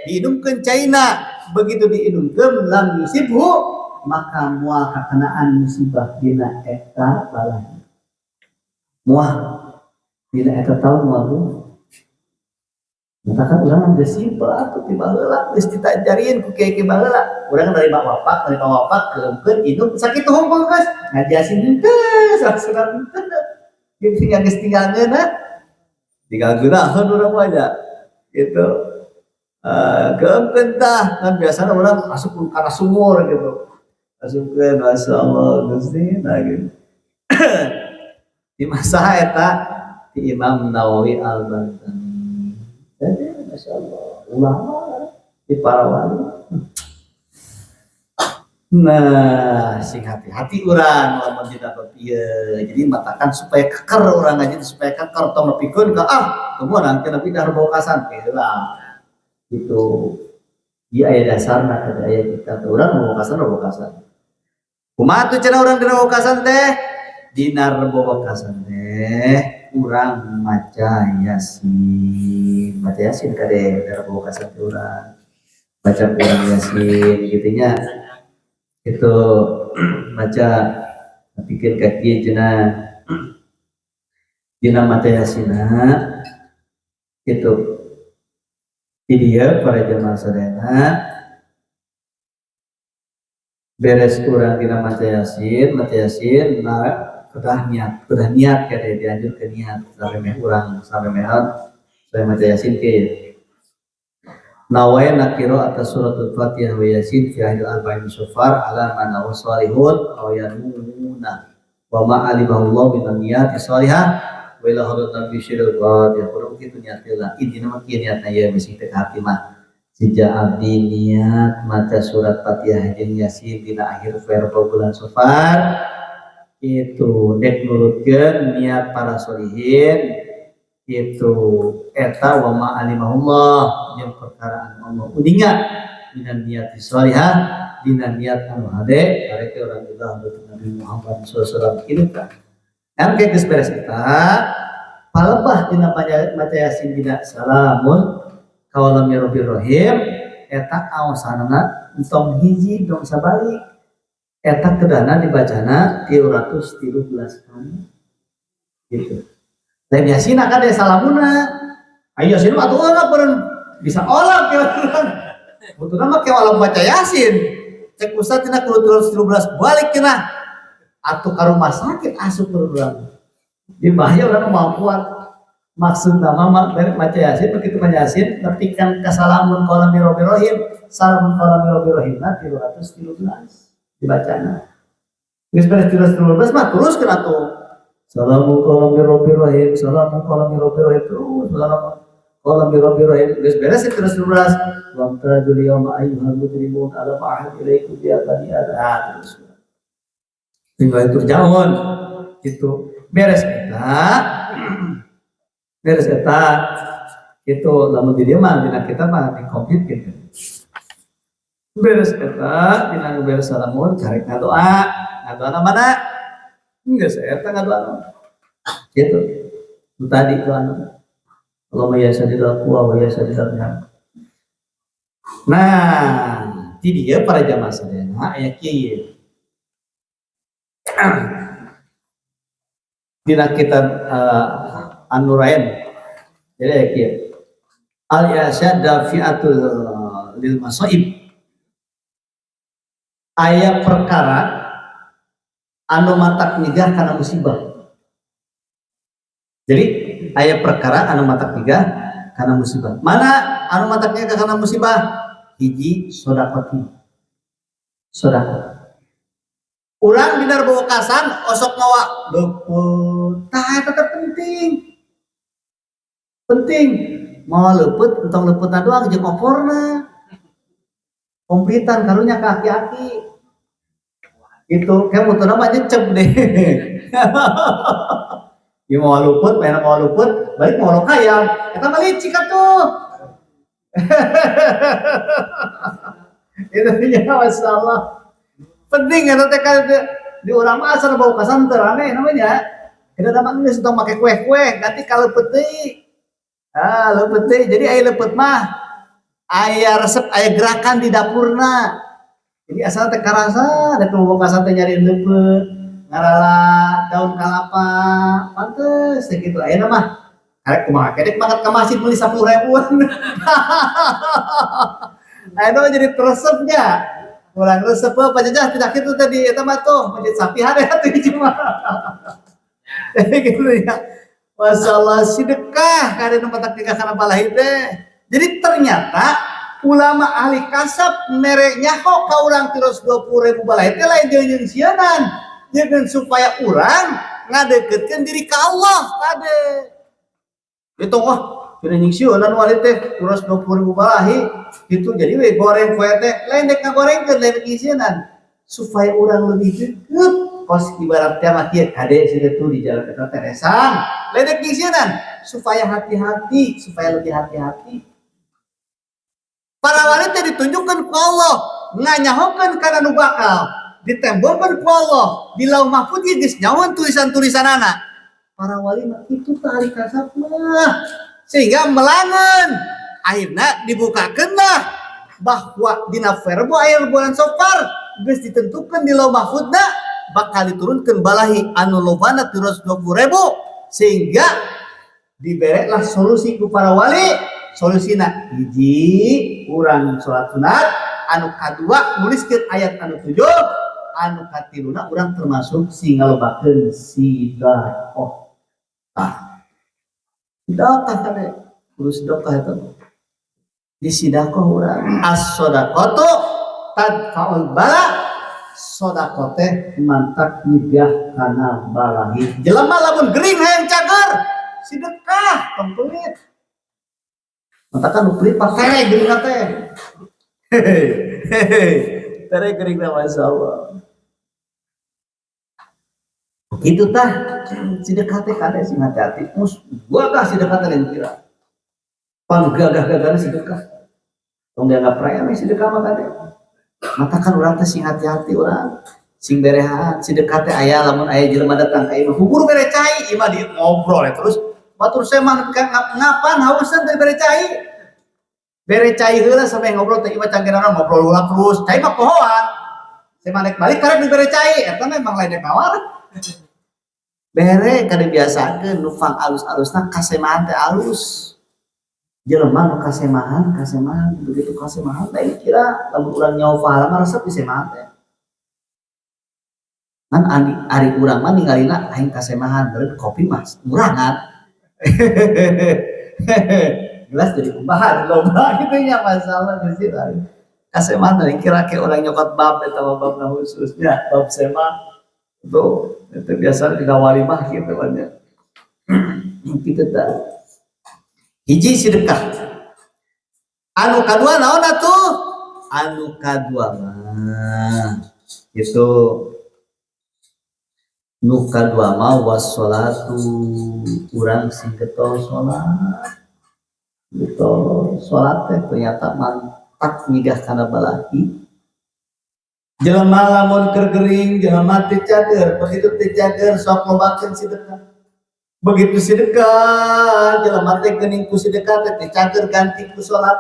diinumkeun caina, begitu diinumkeun, lam yusibhu, maka moal kakenaan musibah dina eta balai, moal dina eta taun moal. Matakan urang geus simpel atuh, ti baheula geus ditajarin ku kiai-kiai baheula. Urang nerima wafak, nerima wafak, keungkeun, inum, sakitu hungkul geus. Ngaji Yasin henteu, surat henteu. Gitu tinggal geus tinggal ngeunah. Tinggal geunaheun urang mah nya. Gitu. Keungkeun tah, kan biasana urang asup kana sumur gitu. Asupkeun, masyaallah Gusti, nah gitu. Di masa eta di Imam Nawawi Al-Bantani. Jadi, Masya Allah, ulama di para wali. Nah, sing hati-hati urang lamun dina bab ieu. Jadi matakan supaya keker urang aja, supaya keker, tong nepikeun ka ah, teu nanti nepi ka Rebo Wekasan heula. Gitu. Ieu aya dasarna kada, aya kitab urang Rebo Wekasan, Rebo Wekasan. Kumaha tuh cenah urang dina Wekasan teh? Dina Rebo Wekasan teh urang maca Yasin. Maca Yasin kade dina Rebo Wekasan teh urang. Baca urang Yasin gitu nya. Itu maca nepikeun ka kieu cenah dina maca Yasina itu. Di dieu para jamaah sadayana, beres urang dina maca Yasin, maca Yasin, nah, kedah niat, kedah niat kade, dianjurkeun niat sampai meh urang, sampai mehan sampai maca Yasin kieu. Nawaina qira'ata suratul Fatihah wa Yasin fi akhir arba'in Safar ala ma nawa salihun aw yanuna wa ma alimahu Allah minan niyati salihah wa ila hadrat Nabi syirul Fatihah. Kurang kitu niat heula, intina mah kieu niatna ieu, bisi teh hati mah. Sija abdi niat maca surat Fatihah jeung Yasin dina akhir verbo bulan Safar itu dek nurutkeun niat para solihin itu eta wa ma alimahullah jeung perkara anu Allah uninga dina niat salihah, dina niat anu hade karek urang juga Nabi Muhammad sallallahu alaihi wasallam kitu tah. Kan kayak geus beres eta, palebah dina maca Yasin dina salamun qaulan mir rabbir rahim eta aosanana entong hiji, entong sabalik, eta kedana dibacana 313 kali gitu. Lain Yasin kan ada salamuna. Ayo Yasin mah atuh beureun bisa olok ya urang. Butuhna mah kayak olok baca Yasin. Cek ustaz tina kudu 313 balik cenah. Atuh ka rumah sakit asup urang. Di bahaya urang mau kuat. Maksud nama maca Yasin begitu maca Yasin nepikan ka salamun qaulan mir rabbir rahim, salamun qaulan mir rabbir rahim na 313 dibacana. Geus beres 313 mah terus kena tuh. Salamun qaulan mir rabbir rahim, salamun qaulan mir rabbir rahim terus salamun qaulan mir rabbir rahim. Geus beres 313. Wamtazul yawma ayyuhal mujrimun alam ahad ilaikum ya bani adam. Ah, terus. Tinggal itu jauh itu beres eta. Beres eta itu lamun di dieu mah dina kita mah di komplit gitu. Beres eta dina beres salamun karek ngadoa. Ngadoana mana? Geus eta ngadoana. Gitu. Itu tadi doana. Allahumma ya sadidal quwa wa ya sadidal niham. Nah, di dieu para jamaah sadayana aya kieu. Dina kitab An-Nurain. Jadi aya kieu. Al-yasya dafi'atul lil masaib. Aya perkara anu matak nyegah kana musibah. Jadi aya perkara anu matak nyegah kana musibah. Mana anu matak nyegah kana musibah? Hiji sedekah. Sedekah. Urang dina bawakasan osok mawa leupeut. Tah eta teh penting. Penting. Mawa leupeut entong leupeutna doang jeung oporna. Komplitan karunya ka aki-aki. Itu kayak mutuna mah nyecep deh. Ieu mawa leupeut, mainan mawa leupeut, balik mawa lokayang. Eta mah licik atuh. Itu nya masalah. Penting eta teh kan di urang mah asal bau kasan teu rame namanya. Kita mah geus tong make kue-kue, ganti ka leupeut deui. Ah, leupeut deui. Jadi aya leupeut mah aya resep, aya gerakan di dapurna. Jadi asal teh karasa, da bau kasan teh nyari leupeut, ngarala daun kalapa, pantes teh kitu. Ayeuna mah karek kumaha kedek mangkat ka masjid meuli 10 ribuan. Ayeuna mah jadi teresepnya. Kurang resep apa jajah tidak itu tadi eta mah tuh masjid sapi hade atuh hiji mah. Gitu ya. Masalah sedekah kada nu matak nikah kana balahi teh. Jadi ternyata ulama ahli kasab mere nyaho ka urang 320.000 balahi teh lain jeung nyeusieunan. Jeung supaya urang ngadeukeutkeun diri ka Allah kade. Itu wah tidak nyingsieunan wali teh 320.000 balahi gitu jadi we goreng kue teh lain dek ngagorengkeun lain nyingsieunan supaya urang lebih deket kos ibarat teh mah kieu kade sia tuh di jalan eta teh resang lain dek nyingsieunan supaya hati-hati supaya lebih hati-hati. Para wali teh ditunjukkan ku Allah nganyahokeun kana nu bakal ditembongkeun ku Allah di Lauh Mahfuz ge geus nyahoan tulisan-tulisanana. Para wali mah kitu tah ahli kasab mah sehingga melangen akhirnya dibukakeun lah bahwa dina verbo aya bulan Safar geus ditentukeun di Lauh Mahfuzna bakal diturunkeun balahi anu lobana 320.000 sehingga dibereklah solusi ku para wali. Solusina hiji urang salat sunat, anu kadua nuliskeun ayat anu 7, anu katiluna urang termasuk sing ngalobakeun sedekah. Tah. Sedekah kade, kudu sedekah eta. Di sedekah urang as-shadaqatu tadfaul bala. Sedekah teh mantak nyegah kana balahi. Jelema lamun gering hayang cager, sedekah tong pelit. Matakan nu pelit mah tere geuning teh. Hehehe. Tere geuning teh masyaallah. Gitu tah sedekah teh kade sing hati-hati. Mus gua kah sedekah teh lain kira. Panggagah-gagahna sedekah. Tong dianggap remeh sedekah mah kade. Matakan urang teh sing hati-hati urang. Sing berehat sedekah teh aya lamun aya jelema datang ka imah hubur bere cai imah di ngobrol ya terus. Batur saya mah ngapan hausan teh bere cai. Bere cai heula sampai ngobrol teh imah cangkeran ngobrol heula terus. Cai mah pohoan. Saya mah naik balik karek dibere cai eta memang lain rek nawar. Bere kade biasakeun nu fang alus-alusna kasemaan teh alus. Jelema nu kasemahan, kasemahan begitu kasemahan teh kira lamun urang nyaho pahala mah resep di semahan teh. Kan ari urang mah ningalina aing kasemahan beureum kopi mah murah kan. Gelas jadi kumbahan loba gitu nya masalah di situ. Kasemahan teh kira ke urang nyokot bab eta mah babna khususnya bab semah itu biasa dina walimah gitu kan ya. Kitu tah. Hiji sedekah. Anu kadua naon atuh? Anu kadua mah itu nu kadua mah wassalatu, urang sing getol salat. Getol salat teh ternyata mantap nyigah kana balahi. Jelema lamun keur gering, jelema teu cager, begitu teu cager sok lobakeun sedekah. Begitu sedekah, jelema teh geuning ku sedekah teh teu cager ganti ku salat.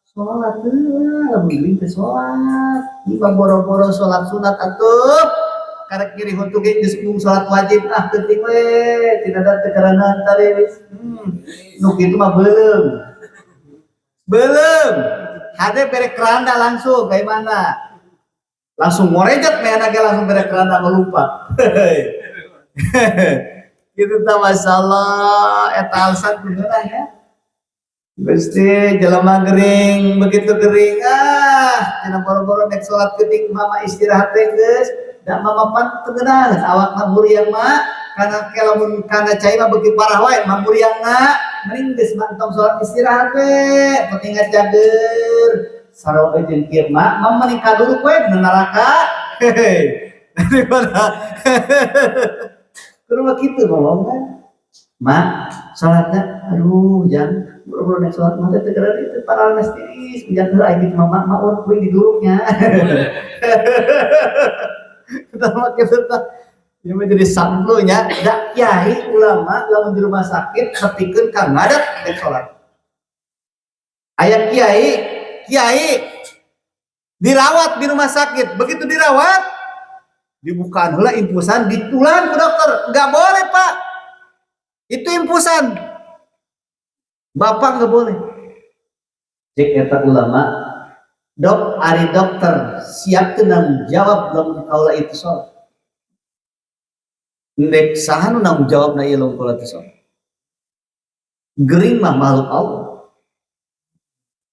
Salat heula, lamun gering teh salat. Ieu mah boro-boro salat sunat atuh. Karek nyeri huntu ge geus embung salat wajib ah penting we, tina da teu karanahan tareis. Nu kitu mah beuleum. Beuleum. Hade bere keranda langsung ka imahna. Langsung ngorejet mehna ge langsung bere keranda melumpat. Gitu tah masalah eta alasan kumaha ya. Gusti jelema gering begitu gering ah tina boro-boro nek salat geuting mama istirahat teh geus da mama pan teu ngeunah awakna muriang mah kana ke lamun kana cai mah beuki parah wae mah muriangna mending geus mah entong salat istirahat we penting cager sarua jeung kieu mah mah mending kaduruk we dina neraka. Daripada kudu mah kitu ngomong kan mak salatnya aduh jangan boro-boro nek salat mah teh teu itu paralmes tiris jangan heula aing kitu mah mak urang kuing diduruknya. Kita mah kitu tah ieu mah jadi samplu nya da kiai ulama lamun di rumah sakit nepikeun ka ngadat rek salat. Aya kiai, kiai dirawat di rumah sakit, begitu dirawat dibukaan heula infusan ditulan ku dokter, nggak boleh pak itu infusan bapak nggak boleh. Cek eta ulama dok ari dokter siap tanggung jawab lamun kaula itu salat. Ndek saha nu nanggung jawab na ieu lamun kaula teu salat. Gering mah makhluk Allah.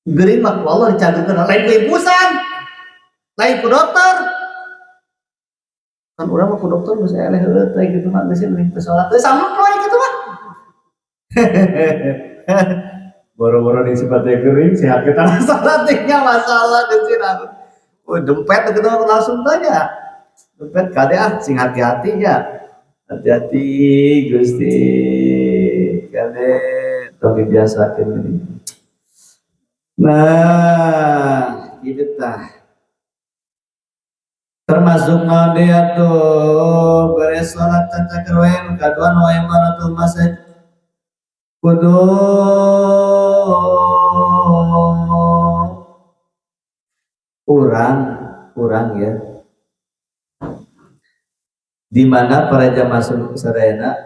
Gering mah ku Allah dicageukeun lain ku infusan, lain ku dokter. Kan urang mah ku dokter geus eleh heueuh teh kitu mah geus mending teu salat. Teu samploy kitu mah. Boro-boro di sifatnya gering sehat kita salat nya masalah kecil aku. Oh dempet gitu langsung tanya. Dempet kade ah sing hati-hati ya. Hati-hati Gusti. Kade tong dibiasakeun ini. Nah, gitu tah. Termasuk naon dia tuh beres salat cacaker wae kadua wa imaratul masjid kudu urang ya di mana para jamaah sadayana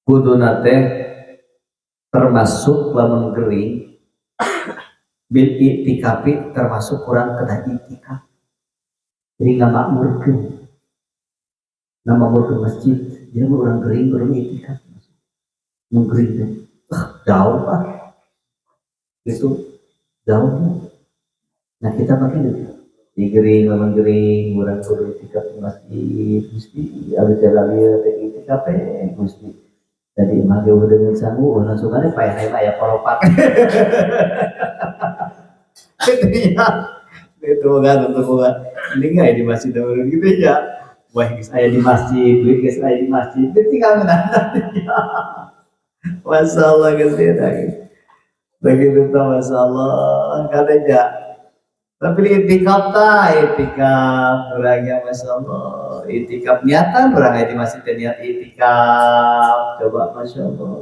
kuduna teh termasuk lamun gering bil i'tikafi termasuk kurang kena i'tikaf. Jadi ngamakmurkeun masjid. Jadi mun urang gering urang i'tikaf. Mun gering teh jauh pak. Itu jauh. Nah kita pakai itu. Di gering lamun gering urang kudu i'tikaf di masjid mesti abdi teh lagi teh i'tikaf teh mesti. Jadi imah ge udah dengan sangu langsung aja payah aya koropak. Itu ya. Itu kan untuk bukan. Ini nggak di masjid dulu gitu ya. Wah, geus aya di masjid, duit geus aya di masjid. Itu tinggal menandatnya. Masalah geus ya. Begitu tuh masalah katanya. Tapi itikaf ta, itikaf orangnya masyaallah. Itikaf niatan orang aya di masjid teh niat itikaf. Coba masyaallah.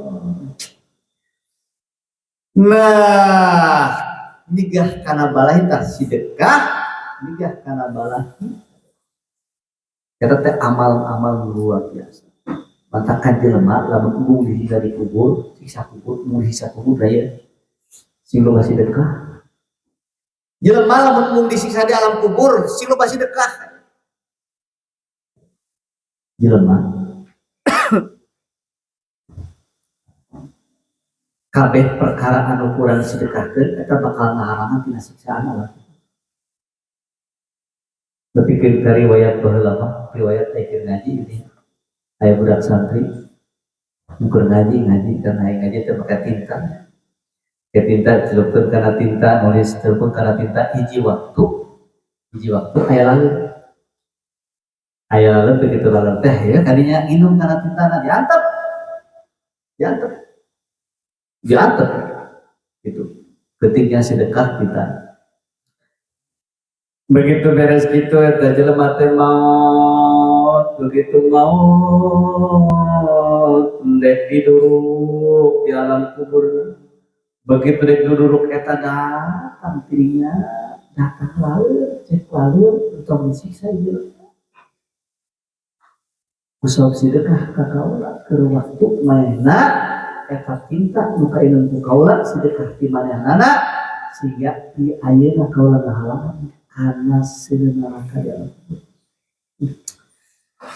Nah, nyegah kana balahi tah sedekah, nyegah kana balahi. Eta teh amal-amal luar biasa. Matakan jelema lamun embung disiksa di kubur, siksa kubur, embung disiksa kubur aya sing loba sedekah. Jelema lamun embung disiksa di alam kubur, sing loba sedekah. Jelema kabeh perkara anu kurang sedekahkeun eta bakal ngahalangan tina siksaan Allah. Nepikeun ka riwayat baheula mah, riwayat teh keur ngaji ini. Aya budak santri nu keur ngaji karena aya ngaji teh make tinta. Ke tinta celupkeun kana tinta, nulis celupkeun kana tinta hiji waktu. Hiji waktu aya lalu. Aya lalu begitu lalu teh ya kadinya nginum kana tintana diantep. Diantep. Diantep. Gitu. Ketiknya sedekah kita. Begitu beres gitu eta jelema teh maot, begitu maot dek diduruk di alam kubur. Begitu dek diduruk eta datang tirinya, datang lalu, cek lalu entong disiksa ieu. Kusabab sedekah ka kaula keur waktu manehna eta tinta nu kainun ku kaula sedekah ti manehnana sehingga di ayeuna kaula ngahalangan karena seuneu neraka di alam kubur.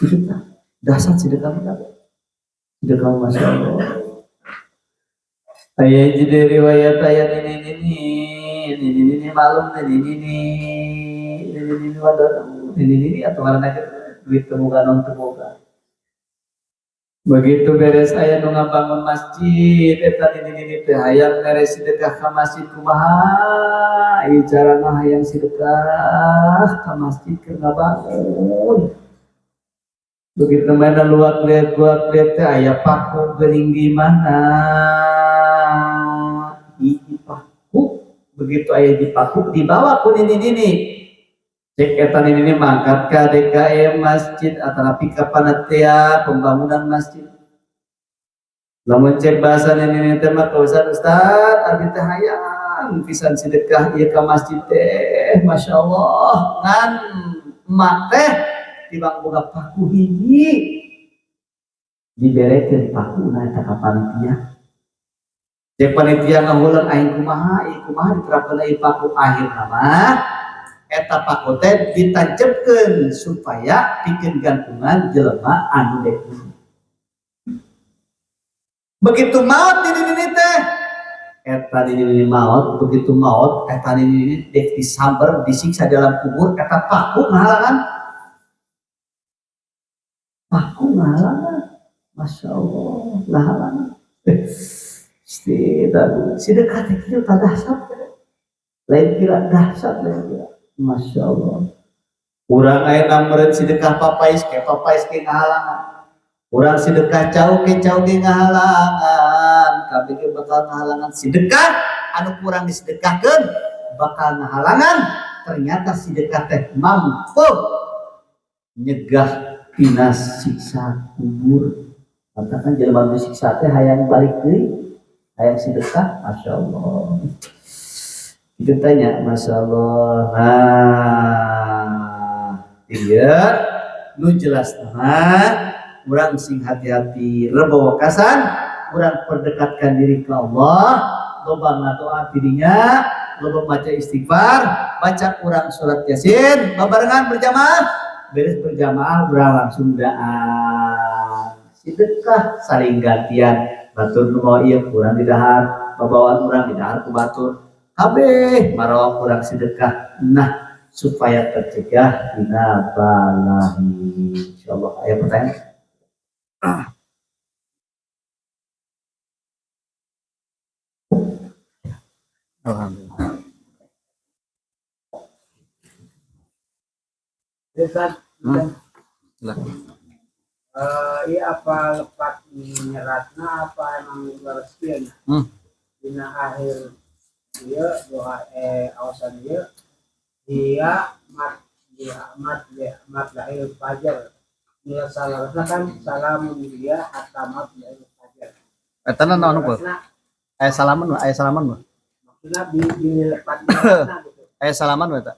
Sedekah dasar sedekah mah sedekah masya Allah. Aya jadi riwayat aya ini ini ini ini ini malum ini ini ini ini ini wadah ini ini atau ngaranna duit teu boga naon teu boga. Begitu beres aya nu ngabangun masjid eta nini nini teh hayang beres sedekah ka masjid kumaha ieu carana hayang sedekah ka masjid keur ngabangun. Begitu mainan luak lihat luak lihat teh aya paku geuning di mana hiji paku begitu aya di paku dibawa ku nini nini cek eta nini nini mangkat ka DKM masjid atanapi ka panitia pembangunan masjid. Lamun cek bahasa nini nini teh mah ka ustad, ustad abdi teh hayang pisan sedekah ieu ka masjid teh masyaallah ngan emak teh tibang boga paku hiji diberekeun pakuna eta ka panitia. Cek panitia ngahuleung aing kumaha ieu kumaha diterapkeun ieu paku akhirna mah eta paku teh ditancepkeun supaya pikeun gantungan jelema anu dek. Begitu maot di nini teh eta nini maot, begitu maot eta nini dek disamber disiksa dalam kubur eta paku ngahalangan. Paku ngahalangan. Masya Allah ngahalangan. Tidak, sedekah teh kieu tah dahsyat. Lain kira dahsyat lain kira. Masya Allah. Urang ayeuna meureun sedekah papais ke papais ke ngahalangan. Urang sedekah cau ke cau ge ngahalangan. Kabeh ge bakal ngahalangan sedekah anu kurang disedekahkeun bakal ngahalangan. Ternyata sedekah teh mampu nyegah tina siksa kubur. Katakan jelema nu disiksa teh hayang balik deui, hayang sedekah, Masya Allah. Itu tanya, Masya Allah. Nah, iya, nu jelas mah, urang sing hati-hati rebo wekasan, urang perdekatkan diri ke Allah, loba ngadoa tidinya, loba baca istighfar, baca urang surat Yasin, babarengan berjamaah, beres berjamaah urang langsung doa. Sedekah saling gantian, batur nu mawa ieu kurang didahar, babawaan urang didahar ku batur. Kabeh marawa kurang sedekah. Nah, supaya tercegah dina balahi. Insyaallah aya pertanyaan. Alhamdulillah. Ustaz, Lah. Iya apa lepat nyeratna apa emang lereskeun? Dina akhir ieu doa awasan ieu dia mat dia mat dia mat lahir fajar. Nilai salah kan salamun dia hatta mat lahir fajar. Eta naon nu, Pak? Aya salaman, aya salaman, Pak. Maksudna di lepat nyeratna gitu. Aya salaman we eta.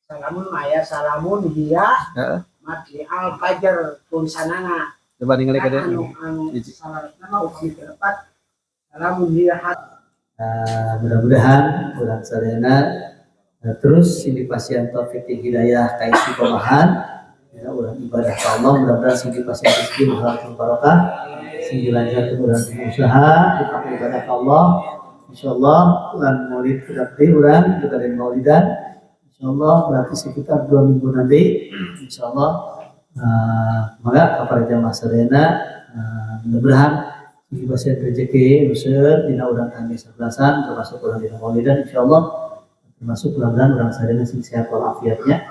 Salamun aya salamun dia Heeh. mat di al fajar tulisanana. Coba ningali ka dieu. Anu anu salah nama upami teu lepat lamun dia hat. Nah, mudah-mudahan urang sadayana terus sing dipasihan taufik ti hidayah ka istiqomahan ya, urang ibadah ka Allah, mudah-mudahan sing dipasihan rezeki nu halal barokah, sing dilancarkeun urang usaha dipakai ibadah ka Allah. Insyaallah bulan Maulid berarti urang kita dari Maulidan, insyaallah berarti sekitar 2 minggu nanti, insyaallah. Maka kepada jamaah sadayana, mudah-mudahan dipasihan rezeki nu seueur dina urang kami sebelasan, termasuk urang dina Maulidan, insyaallah, termasuk mudah-mudahan urang sadayana sing sehat walafiatnya.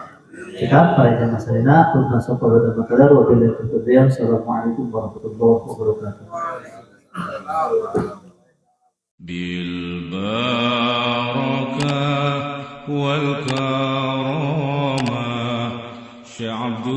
Cekap para jamaah sadayana, termasuk kepada makalar, wabillahi taufiq. Assalamualaikum warahmatullahi wabarakatuh. بالبركة والكرامة شيخ عبد